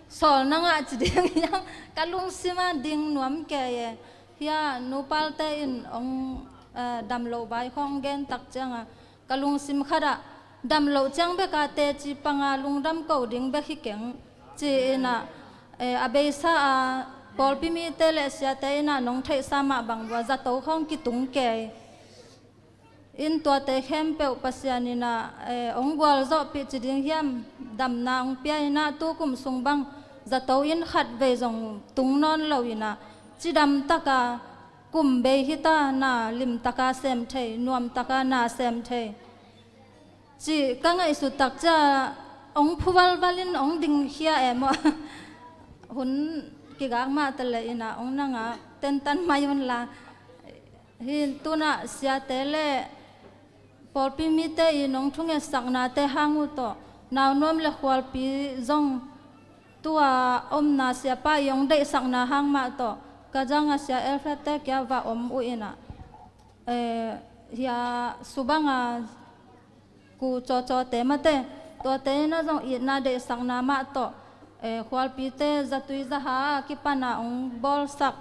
sawl na ngah ci ding hiang, ka lungsima ding nuam kei e. Hia nupalte in ong, eh, dam lo bai khong gen tak cianga, ka lungsim khatah dam loh ciang beka teci panga lungdam ko ding bek hi keng ci-inah, eh, a beisa a pawlpi mite le siate inah nong theihsa mah bang bua zato khawng kitung kei. In tuate khempeuh Pasian inah, eh, ong gualzawhpih ci ding hiam, damna ong pia inah tukum sung bang zato in khat vei zong tung nawn lo inah cidam taka kum bei hita na limtaka sem thei, nuamtaka na sem thei. Cih ka ngaihsut tak cia ong phuvalvalin ong dingkhia e maw? Hun kigak mah tale inah ong nanga tentan mai unla. Hi tunah siate le pawlpi mite i nong thungetsaknate hang uh tawh naunuam le khualpi zong tua omna siapa i ong deihsakna hang mah tawh ka zanga sia Alfred te kia va om uh inah, eh, hia subanga ku cawcawte mate, tuate inah zong itna deihsakna mah tawh, eh, khualpite zatui zaha a kipana ong bawlsak,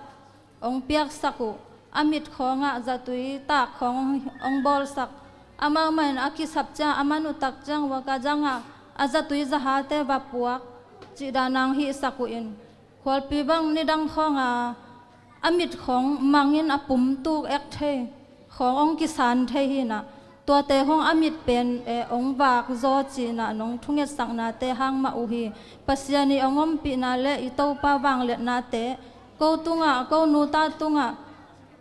ong piaksak uh, a mit khawngah zatui tak khawng ong, ong bawlsak. Amau mah in a kisap ciang a man uh tak ciang vaka zangah a zatui zahate va puak cih dan a ong hihsak uh in, khualpi bang nidang khawnga a mit khawng mangin a pum tuk ek thei khawng ong kisan thei hinah, tuate khawng a mit pen, eh, ong vak zaw cinah nong thungetsaknate hang mah uh hi. Pasian i ong ompihna le i Topa vangliatnate ko tungah, ko nuta tungah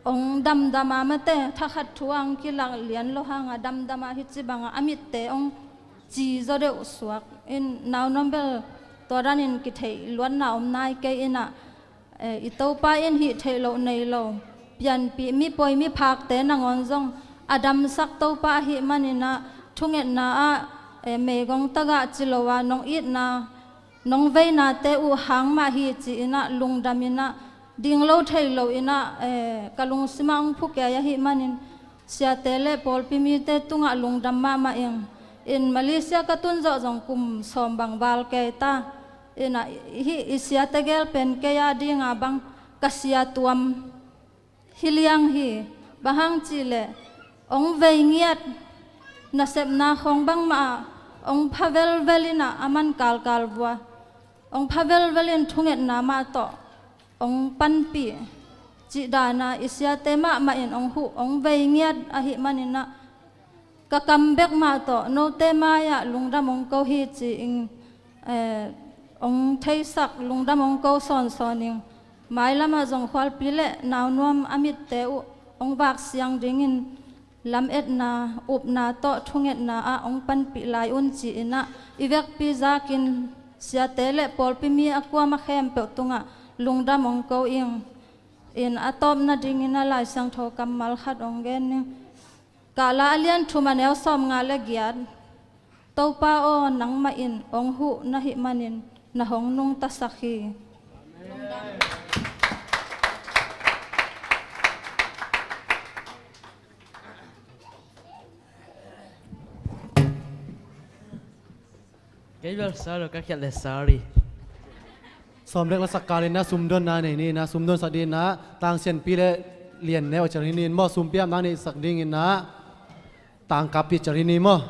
ong damdama mate, thakhat thu a ong kilak lian lo hanga damdama hi ci banga a mitte ong ci zaw deuh suak in, naunuam bel tua danin kitheih luatna om nai kei inah, eh, i Topa in hih theih loh nei lo pianpih mipawi miphakte nangawn zong a damsak Topa ahih maninah thungetna ah, eh, meigong tagah ci lo a nong itna nong veinate uh hang mah hi ci-inah lungdam inah ding lo thei lo inah, eh, ka lungsimah ong phukei ahih manin siate le pawlpi mite tungah lungdam mahmah ing. In Malaysia ka tun zawh zong kum sawm bang val kei ta. Inah hih i siate gel pen kei a dinga bang ka sia tuam hi liang hi. Bang hang cihleh hong vei ngiat, nasepna khawng bangmah ah hong pha velvel in ah a man kalkal vua, hong pha velvel in thungetna mah tawh hong panpih cih dan a i siate mahmah in hong huh hong vei ngiat ahih manin ah, ka kam bek mah tawh note mai-ah lungdam hong ko hi ci-in, eh, hong theisak lungdam hong ko sawnsawn ing. Mailamah zong khualpi le naunuam a mitte uh hong vak siang dingin lametna, upna tawh thungetna ah hong panpih lai un ci-in ah i vekpi zakin siate le pawlpi mi a kuamah khempeuh tungah lungdam hong ko ing. In a tawpna dingin a Lai Siangtho kammal khat hong gen ning. Kahla a lian thum a neu sawmnga le giat. Topa aw, nangmah in hong huh na hih manin na hong nungtasak hi. Kei bel solo ka khiat le, sorry. Sawm dek lasak kalin na sumdonna nei ni na, sumdon sak dingin na, tangsianpi le lian neu a cial hi ni maw, sumpi amna neisak dingin na, tangkapi cial hi ni maw.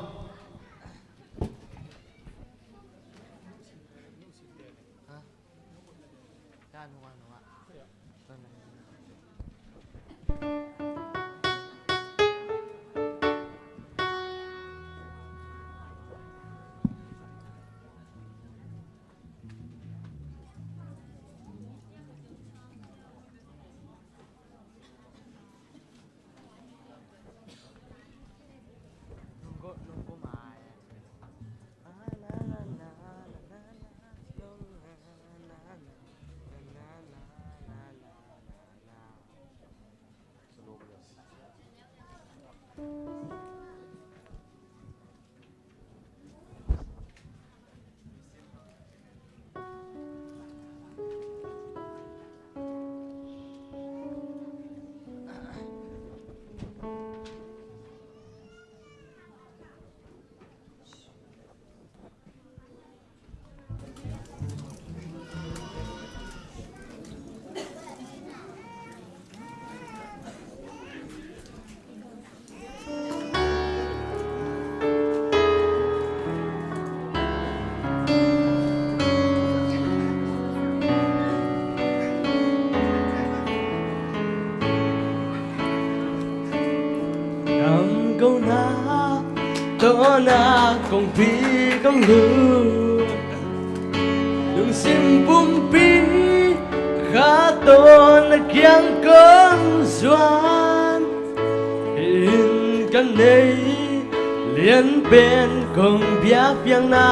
Kam kona tawna kongpi kong lut, lungsim pumpi khat tawh na kiang kong zuan. Inn ka nei lian pen kong biakpiakna,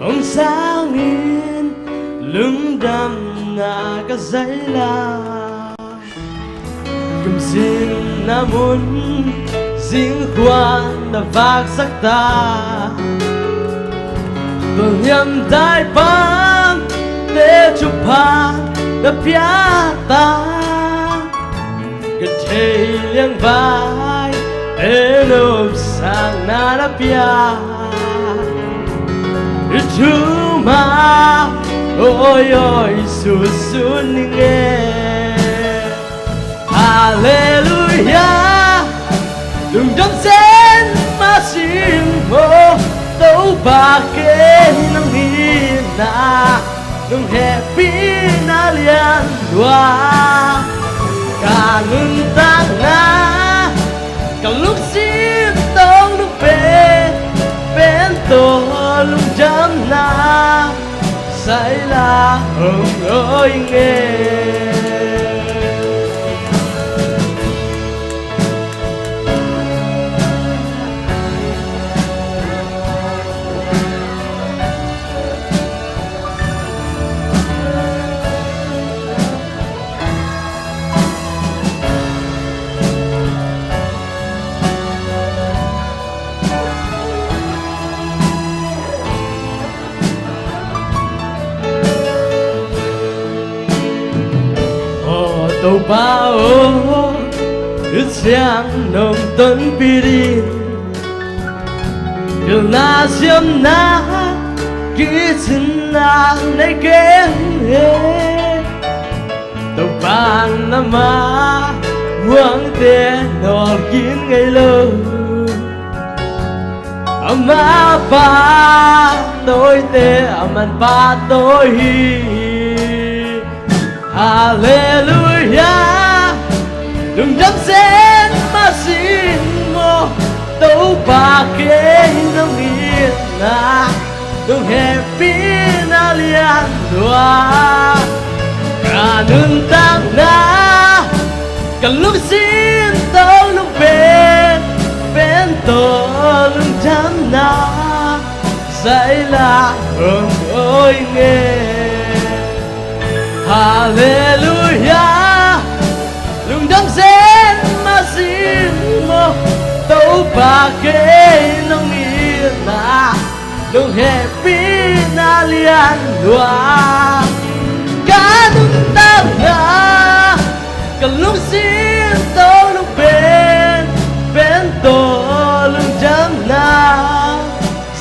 hong sangin lungdamna ka zaila. Kumsina mun zingkhuan na vaksak ta, tawlhiam daipam te thupha na pia ta. Ka thei liangvai e nopsakna na pia. I thuma oi oi susun ning e. Halleluia. Lungdam zen mah sing maw, Topa kei nong itna, nong hehpihna lian lua. Ka nuntakna, ka lungsim tawh nong pe pen tawh lungdamna saila hong oi nge. Aw Topa aw, i ciang nong tonpih ding, pilna siamna kicinna nei kei hi. Topa na mah Muangte nawlkhin ngei lo, ama pa tawite a man pa tawi hi. Halleluia. Lungdam zen mah sin maw, Topa kei nong itna, nong hehpihna lian lua. Ka nuntakna, ka lungsim tawh lungpen, pen tawh lungdamna, zaila hong awi nge. Halleluia. Lungdam zen mah sin maw, Topa kei nong itna, nong hehpihna lian lua. Ka nuntakna, ka lungsim tawh lungpen, pen tawh lungdamna,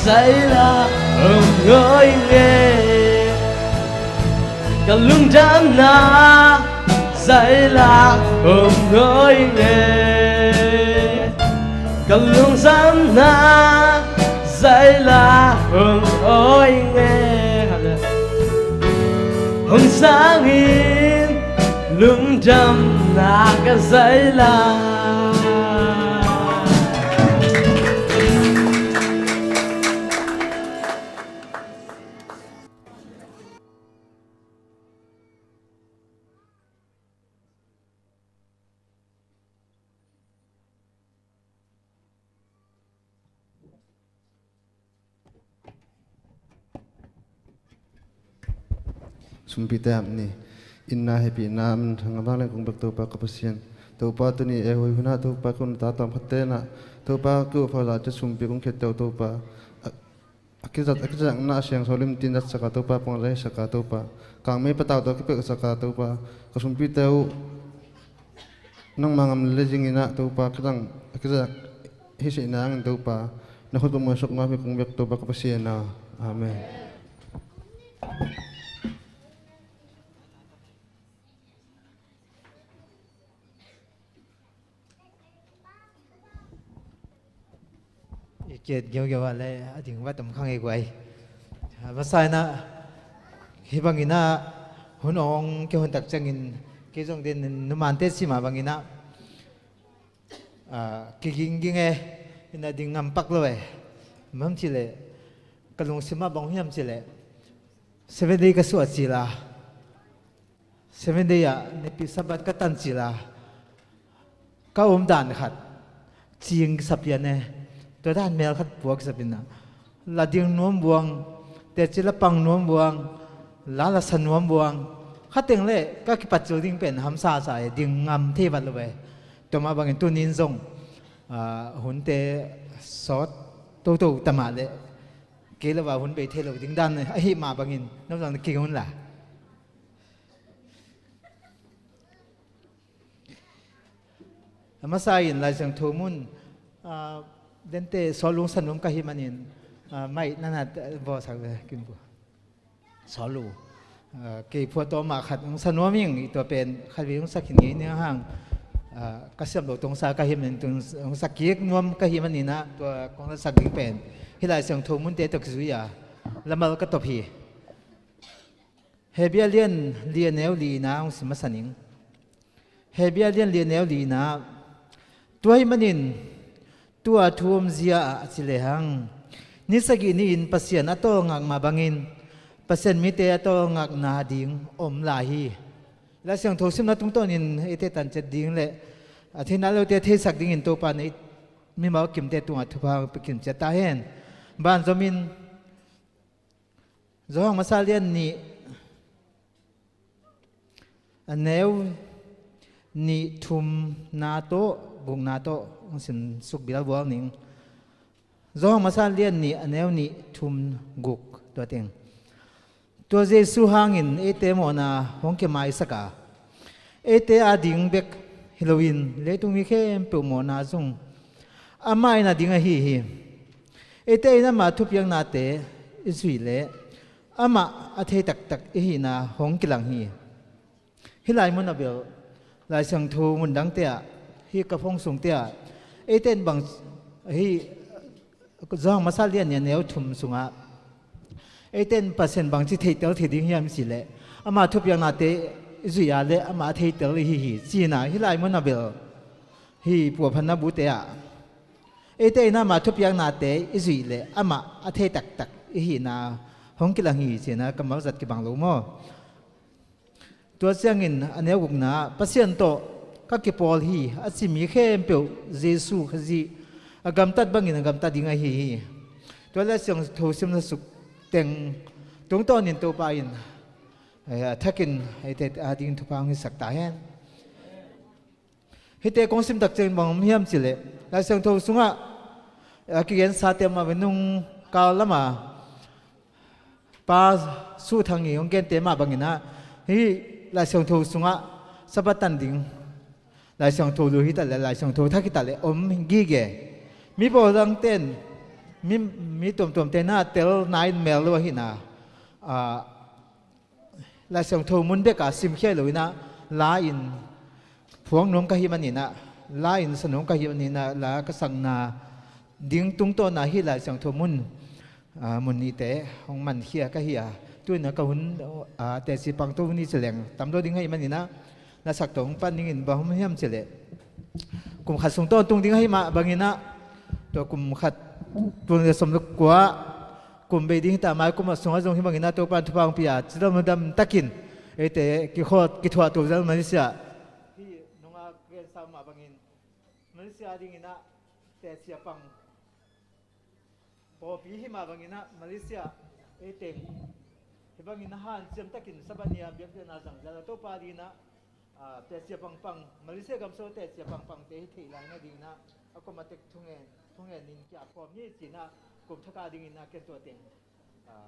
zaila hong awi nge. Ka lungdamna, zaila hong awi nge. Ka lungdamna, zaila hong awi nge. Hong sang in, lungdamna ka zaila. Sumpite hap ni. Itna, hehpihna, manthang a vanglian kong bek Topa ka Pasian, Topa tuni ei hoih hunah Topa ka un a ta tawm khatte nah, Topa ka upha za cia sumpi kong khette uh Topa, a, a kizat, a kizatna a siangtho limtin zatsak a Topa, pongzai sak a Topa, kangmei patau tawh kipelhsak a Topa, ka sumpite uh nangmah ngam le zing inah Topa, ka zang, ka zang hi sih nangin Topa, na khut kong muan suk nuam hi kong bek Topa ka Pasian aw. Amen. I kiat geugeu ah le a ding vat om kha ngei guai. A masa inah hih bang inah hun awng kei hun tak ciangin kei zong den numante si mah bang inah, ah, kiging ging e, inah ding ngam pak lo e. Mam cileh ka lungsim ah bang hiam cileh Seven Day ka suah cila. Seven Day ah Nipi Sabbath ka tan cila, ka om dan khat cing kisa pian e. Tua dan mel khat pua kisa pian a, la ding nuam buang, teci la pang nuam buang, la la sa nuam buang. Khateng le ka kipacil ding pen hamsa sa e, ding ngam thei vat lo e. Tua mah bangin tunin zong, ah, hunte sawt toto tamah le kei lo a hun bei thei lo ding dan ahi mah bangin no zong na kiging un la. A masa in Lai Siangtho mun, ah, dente sawlung sa nuam ka hih manin, ah, maih nana bawlsak ve, Kim Pu. Sawlu, ah, kei phuahtawm ah khat hong sa nuam ing, i tua pen khat vei hong sa khin ngei ning hang, ah, ka siam lo tungsa ka hih manin tung hong sa kik nuam ka hih manin ah tua kong sa sak ding pen hih Lai Siangtho munte tawh kizui a lamal ka top hi. Hebru lian li a neu li na hong sim masa ning. Hebru lian li a neu li na. Tua ahih manin tua thu omzia ah a ci lehang, ni sagih ni-in Pasian a tawlngak mah bangin Pasian mite a tawlngakna ding om lai hi. Lai Siangtho simna tungtawnin eite tanciat ding le a theihna lote theisak dingin Topa in ei mimal kimte tungah thupha hong pia kimciat ta hen. Banzomin Johan masa lian nih a neu nih thumna tawh gukna tawh hong sim suk bilbual ning. Johan masa lian nih a neu nih thum guk tua teng. Tua Jesu hangin eite mawhna hong kimaisak a, eite ading bek hi loin leitung mi khempeuh mawhna zong amah in a ding ahi hi. Eite in amah thupiaknate i zuih leh amah a thei taktak i hihna hong kilang hi. Hih lai munah bel Lai Siangtho mun dangte ah, hih ka phone sungte ah, eite in bang, hih Johan masa lian nih a neu thum sungah eite in Pasian bangci theihtel thei ding hiam cih leh, ama thupiaknate i zuih a leh amah a theihtel i hi hi, ci-in ah, hih lai mun a bel hih puahphatna bute ah eite in amah thupiaknate i zuih leh amah a thei taktak i hihna hong kilang hi, ci-in ah kammal zat kibang lo maw? Tua ciangin a neu gukna ah, Pasian tawh ka kipawl hi a ci mi khempeuh Jesu Khazih a gamtat bangin a gamtat ding ahi hi. Tua Lai Siangtho simna suk teng tungtawnin Topa in, eh, a thakin eite adingin thupha hong hisak ta hen. Hihte kong sim tak ciangin bang om hiam cih leh, Lai Siangtho sungah a kigen sate mah bangin, nung kal lama Pa Suthang i hong gente mah bangin ah, hih Lai Siangtho sungah Sabbath tan ding, Lai Siangtho lu hi ta leh, Lai Siangtho thak hi ta leh om gige. Mi pawl dangte in, mi, mi tuamtuamte in ah tel nai mel lo ahihna, ah, Lai Siangtho mun bek a simkhia lo in ah, la in phuak nuam ka hih manin ah, la in sa nuam ka hih manin ah, la ka sakna ding tungtawn ah hih Lai Siangtho mun, ah, mun nihte hong mankhia ka hi a, tu-in ah ka hun, ah, teci pang to ni ci leng tam lo ding ahih manin ah, na sak tawh hong pan dingin, bang om hiam cih leh, kum khat sung tawntung ding ahih mah bangin ah, tua kum khat, tul nih le sawm le kua kum bei ding hi ta, mai kum a sungah zong hih bangin ah Topa'n thupha hong pia, cidam dam takin eite kikhawt kithuah to zel Malaysia. Hih nungah ka gen sa mah bangin, Malaysia dingin ah teci a pang pawlpi hi mah bangin ah, Malaysia ei teng hih bangin ah hanciam takin Sabbath ni a biakpiakna zang zel a, Topa dingin ah, ah, teci a pangpang, Malaysia gam sung teci a pangpangte hi theih lai nadingin ah, a kuama tek thungen, thungen in ki-ap khawm ni ci-in ah, kum thak a dingin ah ken tua teng, ah,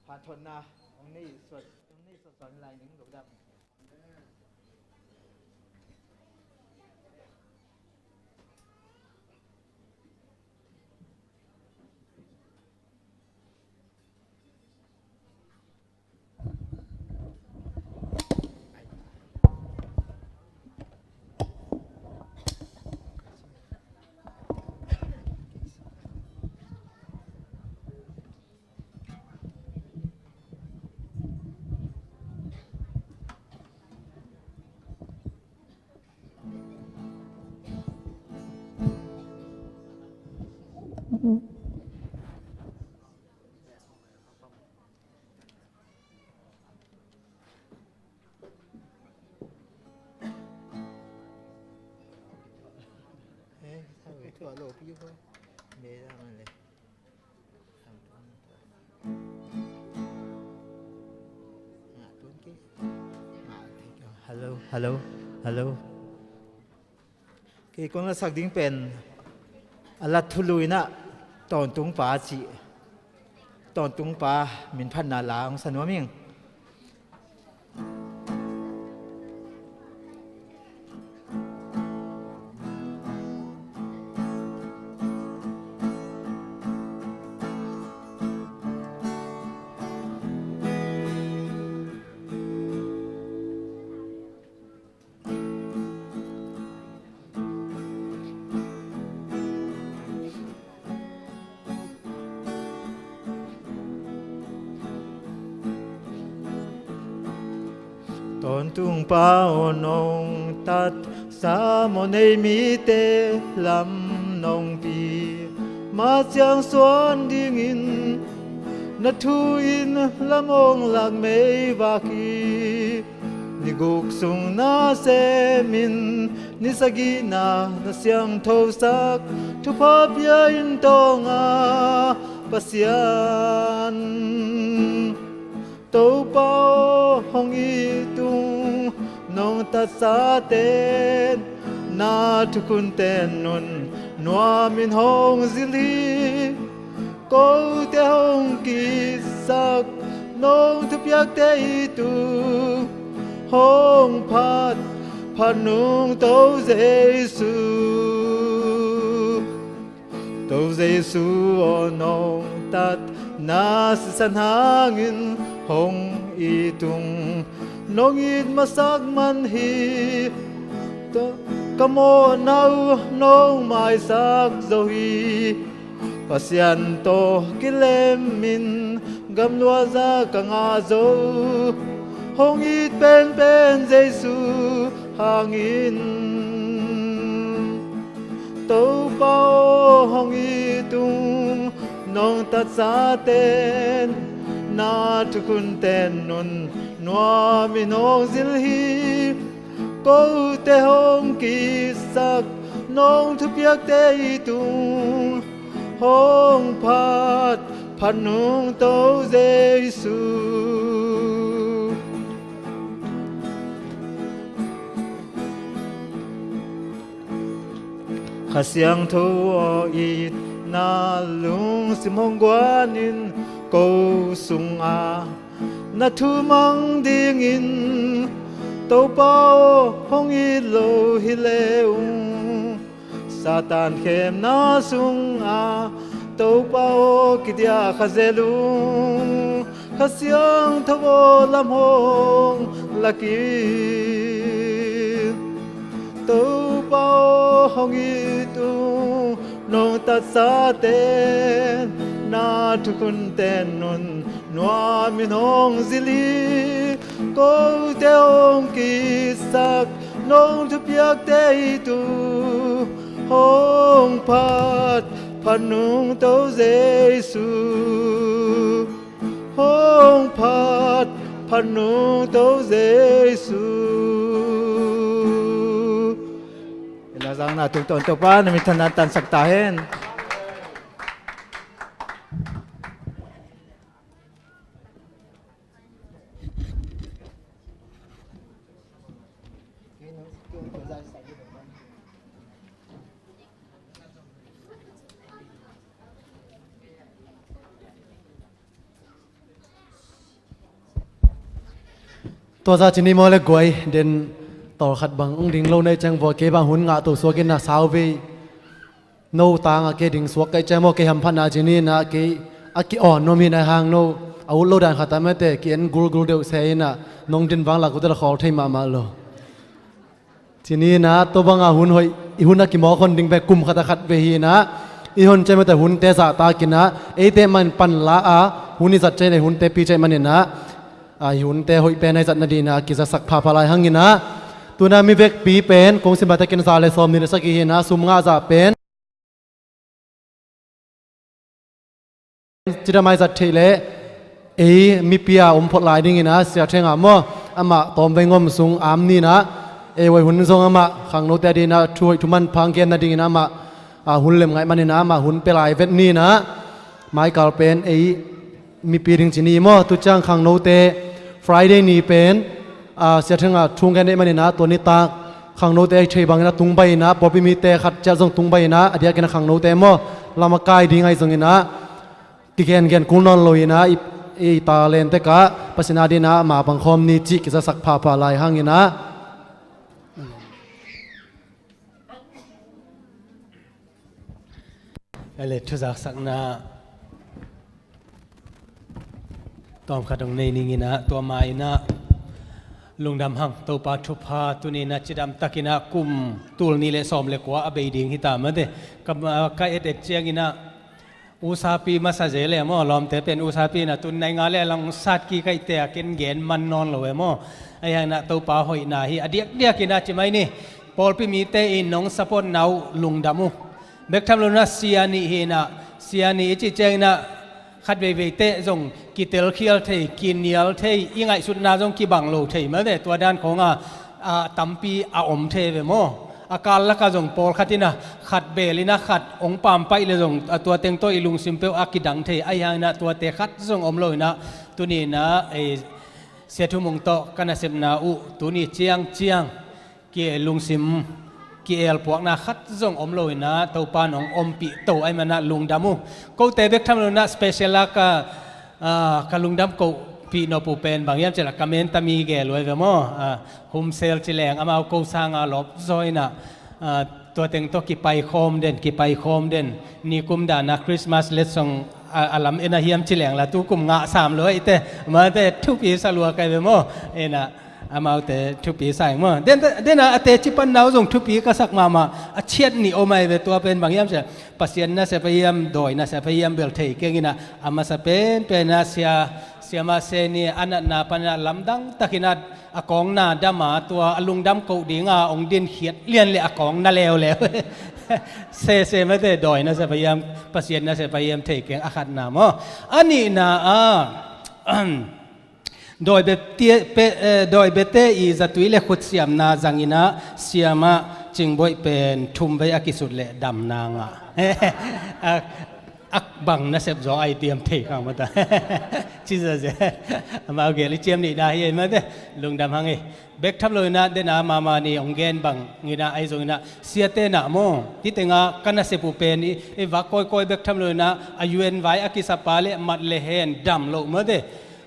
hanthotna hong nei suak, hong nei suaksuak lai ning, lungdam. Hello, hello, hello. Kei kong na sak ding pen a lat thulu in ah, Tawntung Pa cih, Tawntung Pa minphatna la hong sa nuam ing. Tawntung Pa aw, nong tatsa mawhnei mite lam nong pi, ma ciang suan dingin na thu in lam hong lak meivak hi. Ni guk sung na semin, ni sagihna na siangthosak, thupha pia in tawng a Pasian. Topa aw, hong it ung, nong tatsate na thukhunte nun nuamin hong zil hi. Kote hong kisak, nong thupiakte it ung, hong phat, phat nung To Jesu. To Jesu aw, nong tatna sisan hangin hong it ung, Nong it masak man hi. Ka mawhna uh nong maisak zo hi. Pasian tawh kilemin gamluaza ka ngah zo. Hong it penpen Jesu hangin, Topa aw, hong it ung. Nong tatsaten na thukhunten un nuamin hong zil hi. Kote hong kisak nong thupiakte it ung. Hong phat phat nung To Jesu. Kha Siangtho aw, itna lungsim hong guanin ko sungah na thu mang dingin. Topa aw, hong it lo hi le ung. Satan khemna sungah Topa aw, kidiah kha zel ung. Kha Siangtho aw, lam hong la kei. Topa aw, hong it ung. Nong tatsaten na thukhunten un nuamin hong zil hi. Kote hong kisak nong thupiakte it ung. Hong phat phat nung To Jesu. Hong phat phat nung To Jesu. I Lazarus na tungtawn Topa na minthanna tansak ta hen. Tua za cini maw le guai den tawlkhat bang ung ding lo nei ceng vua, kei bang hun ngah to suakin na sau vei. No tangah kei ding suak kai ceng maw, kei hamphatna cini inah kei a ki-awn nuam hi na hang no a ut lo dan khat a mete ki-en gulgul deuh se inah nong din vang lak ute la khawl thei mahmah lo. Cini inah tua banga hun hoih i hun a kimawk hon ding ve kum khat a khat ve hi inah i hon cemete hunte zahtak inah eite man pan la a hun i zat cei le hunte pi cei man inah a i hunte hoih pen a i zat nading inah kizasak phapha lai hang inah tuna mi vekpi pen kong simbatekin za le sawm ni le sagih hi inah sum ngah zah pen cidam a i zat theih leh ei mipi a om phot lai dingin a Sia Theng a maw amah tawmvei ngom sung am ni inah ei huai hun zong amah khangnote a dingin a thu hoih thuman phang gen nadingin amah a hun lem ngaih manin a amah hun pia lai vet ni inah maikal pen ei mipi ding cini maw tu ciang khangnote Friday ni pen a Sia Theng a thung gen neih manin a tua nitak khangnote a i thei bangin a tung bai inah pawlpi mite khat ciat zong tung bai inah a diakin a khangnote maw lam a kai ding ahi zong inah kigengen kul nawn lo inah i, i talent tekah Pasian a dingin a mapang khawm ni cih kizasak phapha lai hang inah. Ele thuzaksakna tawmkhat hong nei ning inah tua ma inah lungdam hang Topa thupha tuni inah cidam tak inah kum tul ni le sawm le kua a bei ding hi ta mate ka, ka et et ciang inah usapi masa ze le maw lawmte pen usapi inah tun nai nga le a lang sat kik a i te a ken gen man nawn lo e maw ahi hang inah Topa hoihna hi a diakdiak inah ci mai ni pawlpi mite in nong support na uh lungdam uh. Bek tham lo inah sia nih hi inah sia nih i cih ciang inah khat veivei teh zong kitelkhial thei kinial thei i ngaihsutna zong kibang lo thei mate tua dan khawnga a tampi a om thei ve maw a kal laka zong pawlkhat inah khat bel inah khat ong pampaih le zong a tua teng tawh i lungsim peuh a kidang thei ahi hang inah tuate khat zong om lo inah tuni inah ei Sia Thu Mung tawh ka nasepna uh tuni ciangciang ki lungsim ki-elpuakna khat zong om lo inah Topa nong ompih to ahi manah lungdam uh. Kote bek tham lo inah special a ka, ah, ka lungdam kohpih nop uh pen bang hiam cih leh ka menta mi gel uh ahi ve maw ah, Humsel ci leng amau ko sanga lawp zaw inah ah, tua teng tawh kipai khawm den kipai khawm den nikum dana Christmas letsong a, a lam en a hiam ci leng la tukum ngah sam lo ahi te mate thupi sa lua kai ve maw inah Amaute thupi sa ing maw. Den, den a, a teci panna uh zong thupi ka sak mahmah. A ciat nih om ahi ve, tua pen bang hiam cih leh Pasian nasep ahi hiam, dawi nasep ahi hiam bel thei keng in ah, a masa penpen ah sia, siamah Seni a natna pan in ah lamdang takin ah a kawng na dam a, tua a lungdam koh ding a hong din khiat lian leh a kawng na leuleu. Sese mate, dawi nasep ahi hiam, Pasian nasep ahi hiam thei keng, a khatna maw. A nihna ah, dawi bete, pe, eh, dawi bete i zatui leh khutsiamna zang in ah siamah Cingboih pen thum vei a kisut leh damna ngah. A, a bang nasep zaw ahi hiam thei kha mata. Ci zaw ze. Amau gel i ciam nihna hi ei mate. Lungdam hang ei. Bek tham lo in ah, den a mama ni hong gen bang in ah, ahi zong in ah, siate na maw, hih teng ah ka nasep uh pen i, i vak kawikawi bek tham lo in ah, a U N vai a kisap a leh mat leh hen dam loh mate.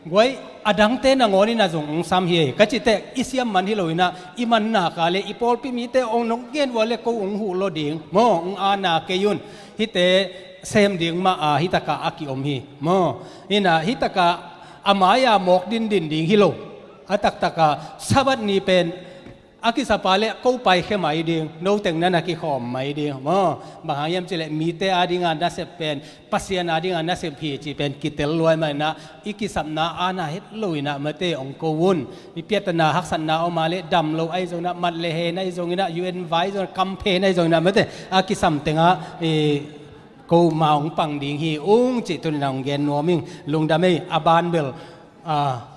Guai, a dangte nangawn in ah zong hong sam hi ei. Ka cih teh i siam man hi lo in ah, i man nak leh i pawlpi mite hong nong gen uh a leh ko hong huh lo ding maw, hong ana kei un. Hihte sem ding mah a, hih tak ah a kiom hi maw. In ah, hih tak ah a mai-a mawk dindin ding hi lo. A taktak ah Sabbath ni pen a kisap a leh ko paikhia mai ding, no teng na na kikhawm mai ding maw. Bang hang hiam cih leh mite a ding a nasep pen Pasian a ding a nasep hi cih pen kitel luai mah in ah, i kisapna ana het lo in ah mate, hong ko un. I piattana haksatna om a leh dam lo ahi zong in ah, mat leh hen ahi zong in ah, U N vai zong, campaign ahi zong in ah mate, a kisam teng ah, eh, ko ma hong pang ding hi ung cih tuni in ah hong gen nuam ing. Lungdam ei. A ban bel, ah,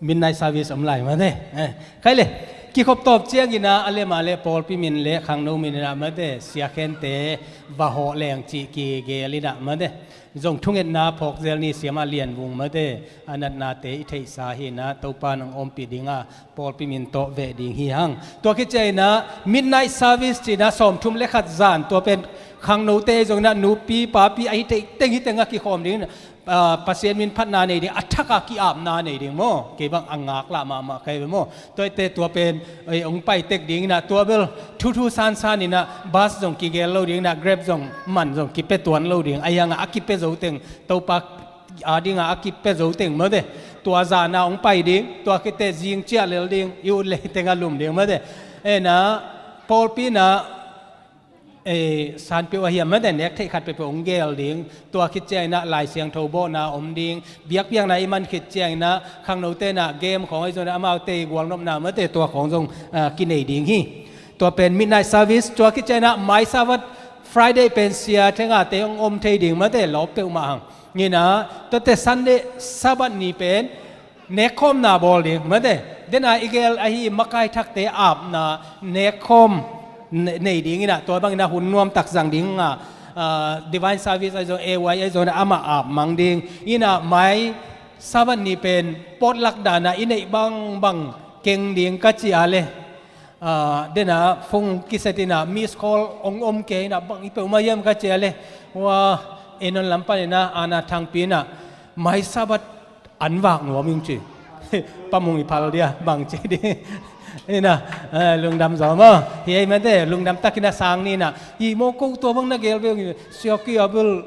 midnight service om lai mate. Eh, khai leh, kikhop tawp ciang in ah, a lem a leh pawlpi min leh khangno min in ah mate, sia khente va hawh leng cih kigel in ah mate. Zong thungetna phawk zel ni, siamah Lian Vung mate, a natnate i theihsa hi in ah, Topa in hong ompih ding a, pawlpi min tawh veh ding hi hang. Tua khit ciang in ah midnight service ci in ah sawmthum leh khat zan, tua pen khangnote ahi zong in ah, nupi papi ahi teng, teng hih teng ah kikhawm ding in ah, ah, Pasian min phatna nei ding, a thak ah ki-apna nei ding maw. Kei bang a ngaklah mahmah ka hi ve maw. Tua hi teh tua pen, eh, hong pai tek ding in ah, tua bel thuthu sansan in ah, bus zong kigel lo ding in ah, Grab zong man zong kipia tuan lo ding. Ahi hang ah a kipia zo teng, Topa a ding a a kipia zo teng mate, tua zan ah hong pai ding. Tua khit teh zing ciah lel ding, i ut leh hih teng ah lum ding mate. En ah, pawlpi in ah, eh, sanpeuh ahi hiam mate, nek theih khat peuhpeuh hong gel ding. Tua khit ciang in ah Lai Siangtho bawlna om ding. Biakpiakna i man khit ciang in ah khangnote in ah game khawng ahi zong in ah, amaute i gualnopna mate, tua khawng zong, ah, kinei ding hi. Tua pen midnight service. Tua khit ciang in ah mai Sabbath, Friday pen sia thengate hong om thei ding mate, lawp peuhmah hang. In ah, tuate Sunday, Sabbath ni pen nekkhawmna bawl ding mate. Den a i gel ahi makai thakte apna nekkhawm ne-, nei ding in ah, tua bang in ah hun nuamtak zang ding a, ah, Divine Service ahi zong, A Y ahi zong in ah amah ap mang ding. In ah mai Sabbath ni pen potluck dan a i neih bangbang keng ding ka ci a leh, ah, den a phone kiset in ah miss call hong om kei in ah, bang hi peuhmah hiam ka ci a leh, hua Enon lam pan in ah Ana Thangpi in ah, mai Sabbath an vak nuam ing ci. Pa Mung i phal dia, bang ci ding. In ah, eh, lungdam zaw maw. Hi ei mate, lungdam tak in ah sang ni in ah, hi maw, ko tua bang na gel ve ung, sia kia bel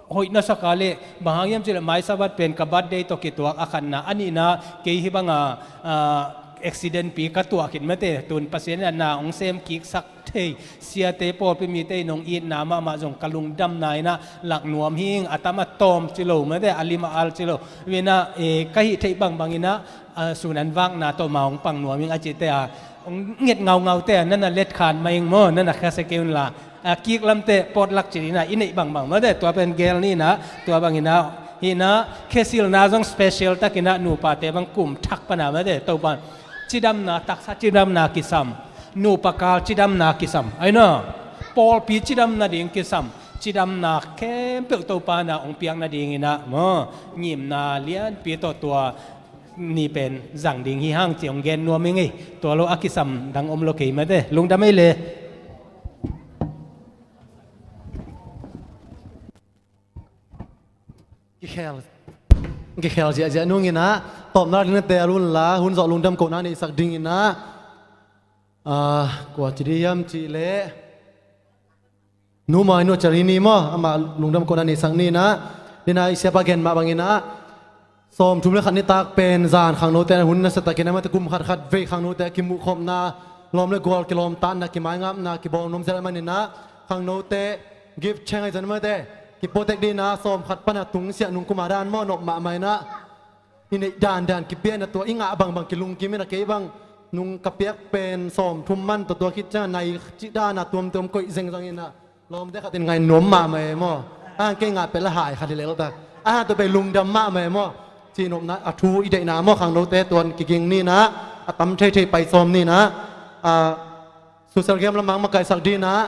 hoih na sak a leh, bang hang hiam cih leh mai Sabbath pen ka birthday tawh kituak, a khatna. A nihna, kei hih bang a, ah, accident pi ka tuah khit mate, tun Pasian in ah na hong sem kiksak thei, siate pawlpi mite in hong itna mahmah zong ka lungdamna in ah lak nuam hi ing. A tam a tawm ci lo mate, a lim a al ci lo. Tua in ah, eh, ka hih theih bangbang in ah, ah, sun an vakna tawh ma hong pang nuam ing a cihte a, hong nget ngaungau te a, na na let khan mah ing maw, na na khasia kei un la. A kik lamte potluck ci in ah i neih bangbang mate, tua pen gel ni in ah, tua bang in ah, hi in ah, khesilna zong special tak in ah, nupate bang kum thak pan a mate, Topa in cidamna, taksa cidamna kisam, nupa kal cidamna kisam, ahi na, pawlpi cidam nading kisam, cidamna khempeuh Topa in ah hong piak nading in ah maw, ngimna lianpi tawh tua ni pen zang ding hi hang ci hong gen nuam ing ei. Tua lo a kisam dang om lo kei mate. Lungdam ei le. Kikhel, kikhel ziahziah nung in ah, tawpna ding na teel un la, hun zawh lungdam kohna neihsak ding in ah, ah, kua ci ding hiam cih leh, Nu Mai, Nu Chalini maw, amah lungdam kohna neihsak ni in ah, den a i siapa gen mah bang in ah, Sawmthum le khat nitak pen zan khangnote hun nasiatakin a mate kum khat khat vei khangnote a kimuhkhopna, lawm le gual kilawmtatna, kimaingapna kibawl nuam zel a maninah khangnote gift cheng a i zan a mate kipuatek dinah sawm khat pana tungsiah nungkuma dan maw nop mahmah inah i neih dandan kipiakna tua i ngah bangbang kilungkim inah kei bang nung ka piak pen sawmthum man tua tua khit ciangah nai cih dana tuamtuam koih zengzang inah lawmte khatin ngaih nuam mahmah e maw? A hang kei ngah pet la hai khat hi leltak a hang tua bei lungdam mahmah e maw? Cihnopna a thu i deihna maw khangnote tuan kiging ninah a tam theithei pai sawm ninah a social game lamang makaihsak dinah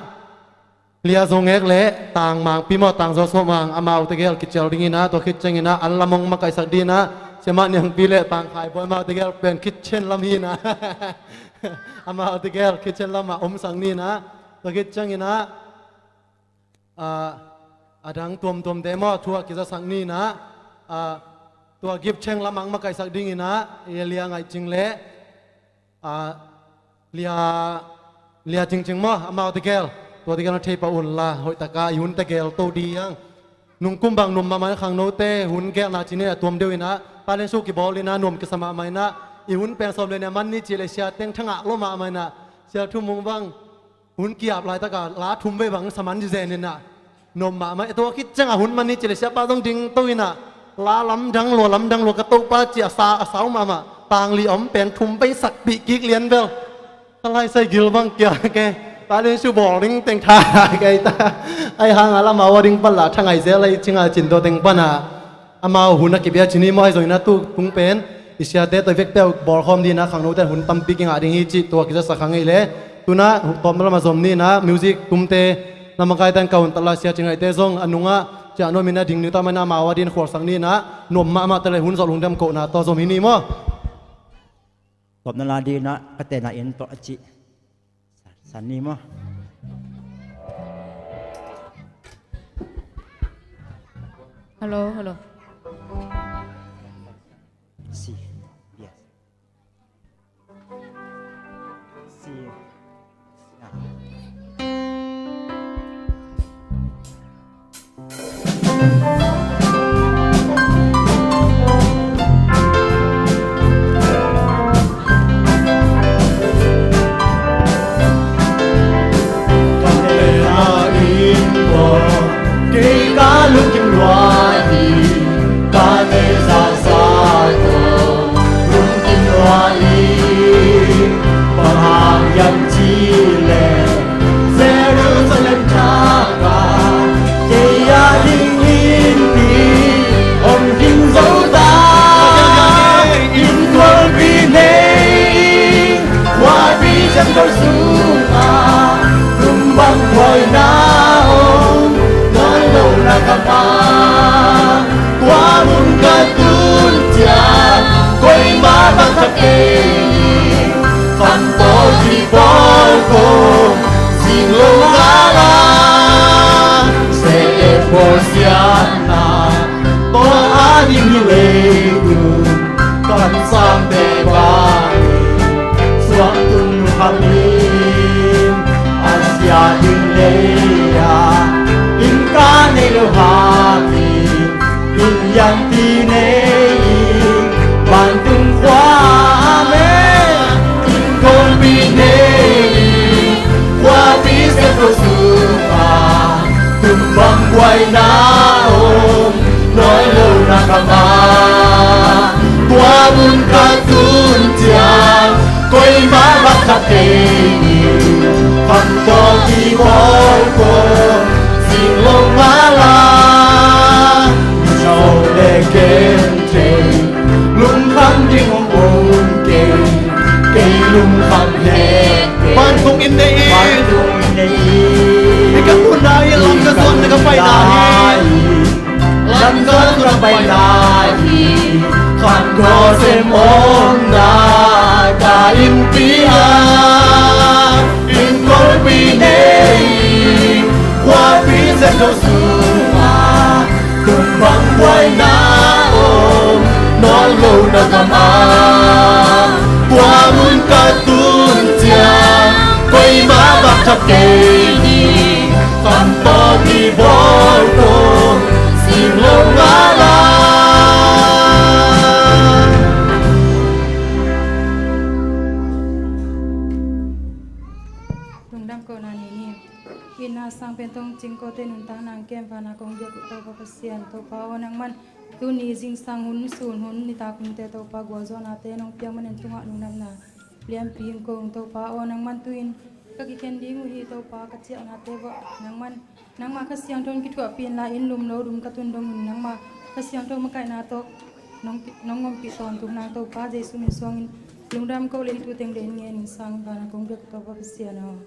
Lia Zongek le Tang Mangpi maw Tang Zo Suah Mang amau tegel kicial dinginah tua khit cianginah an lamong makaihsak dinah Siamah Niangpi le Tang Khai Bawi amau tegel pen khitchen lam hinah amau tegel khitchen lamah omsak ninah tua khit cianginah a dang tuamtuamte maw thu a kizasak ninah tua gift cheng lamang makaihsak dinginah lia ngaihcing le a lia lia cingcing maw amau tegel tua tegel na thei pah unla hoihtaka i hun tegel to diang nungkum bang nuam mahmah inah khangnote hun gelna cine a tuam deuh inah talent show kibawl inah nuam kisa mahmah inah i hun pen sawm le nia man ni cih le siateng thangah lo mahmah inah sia thumung bang hun kiap laitaka la thum vei bang saman zen inah nuam mahmah e tua khit ciangah hun man ni cih le siapa zong ding to inah la lamdang lua lamdang lua ka topa cih a sa a sau mahmah tangli om pen thum vei sakpih kik lian bel ka laisai gil bang kia ke talent show bawl ding teng tha kei ta ai hanga lamau a ding pan la thangai zel ai cinga cin tua teng pana amau hun a kibia cini maw ai zongina tu tung pen i siate toi vekpeu bawlkhawm dina khangnote hun tampi kingah ding hi cih tua kizasa kha ngei le tuna tawpna lama zom nina music tumte lamakaiten ka hun tatla sia cingaite zong a nungah ciah nuamina ding niu tamana amau a din khualsak nina nuam mahmah tale hun zawh lungdam kohna tawh zom hi ni maw? Tawpna la dinah ka tena in tawh a cih. San ni maw? Hello, hello. Si. Yes. Si. Kei ka lungkim lua hi, ka neih zahzah tawh lungkim lua hi. Bang hang hiam cih leh Jerusalem thak ah kei a ding innpi hong ding zo ta. Innkuanpih nei khuapi siangtho sungah kum bang buaina om nawn lo na ka ma. Tua mun ka tun ciang koima bang khat kei ning, kham tawh kibawl kong sing lo ngal a. Seh e pawl siatna tawh a ding hi leitun kamsangte bangin suang tung lukhamin a sia ding lei-a innka nei lo hamin inn lianpi nei in vantung khua amen. Innkuanpih nei in khuapi siangtho sungah kum bang buaina om nawn lo na ka ma. Tua mun ka tun ciang koima bang khat kei ning, kham tawh kibawl kong sing lo ngal a. Zo le ken thei lungkham ding hong om kei, kei lungkham het kei. Vantung inn nei in, vantung inn nei in. Hih ka tunna hi, lam ka zuan na ka paina hi. Lam ka zuan na ka paina hi. Khan khuasem omna ka innpi ah innkuanpih nei in khuapi siangtho sungah kum bang buaina om nawn lo na ka ma. Tua mun ka tun ciang koima bang khat kei ning, kham tawh kibawl kong sing lo ngal a. Ko na ni ni. Itna sang pen tong cing kote nuntakna kem vana kong biak uh Topa Pasian, Topa aw nangman tuni zingsang hun, sun hun, nitak hunte Topa gualzawhnate nong piak manin tungah lungdamna lianpi ing kong. Topa aw nangman tuin ka kikhen ding uh hi. Topa ka ciahnate vah nangman, nangma Kha Siangtho in kithuahpih inla, inn lum lo lum ka tun dongin nangma Kha Siangtho makaihna tawh nong, nong ompih tawntung nang. Topa Jesu min suangin lungdam ko leng tu teng den ngen in sang vana kong biak Topa Pasian aw.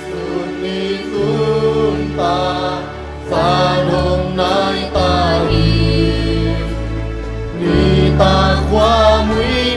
Sun ni tun ta, zan hong nai ta hi. Nitak khua mui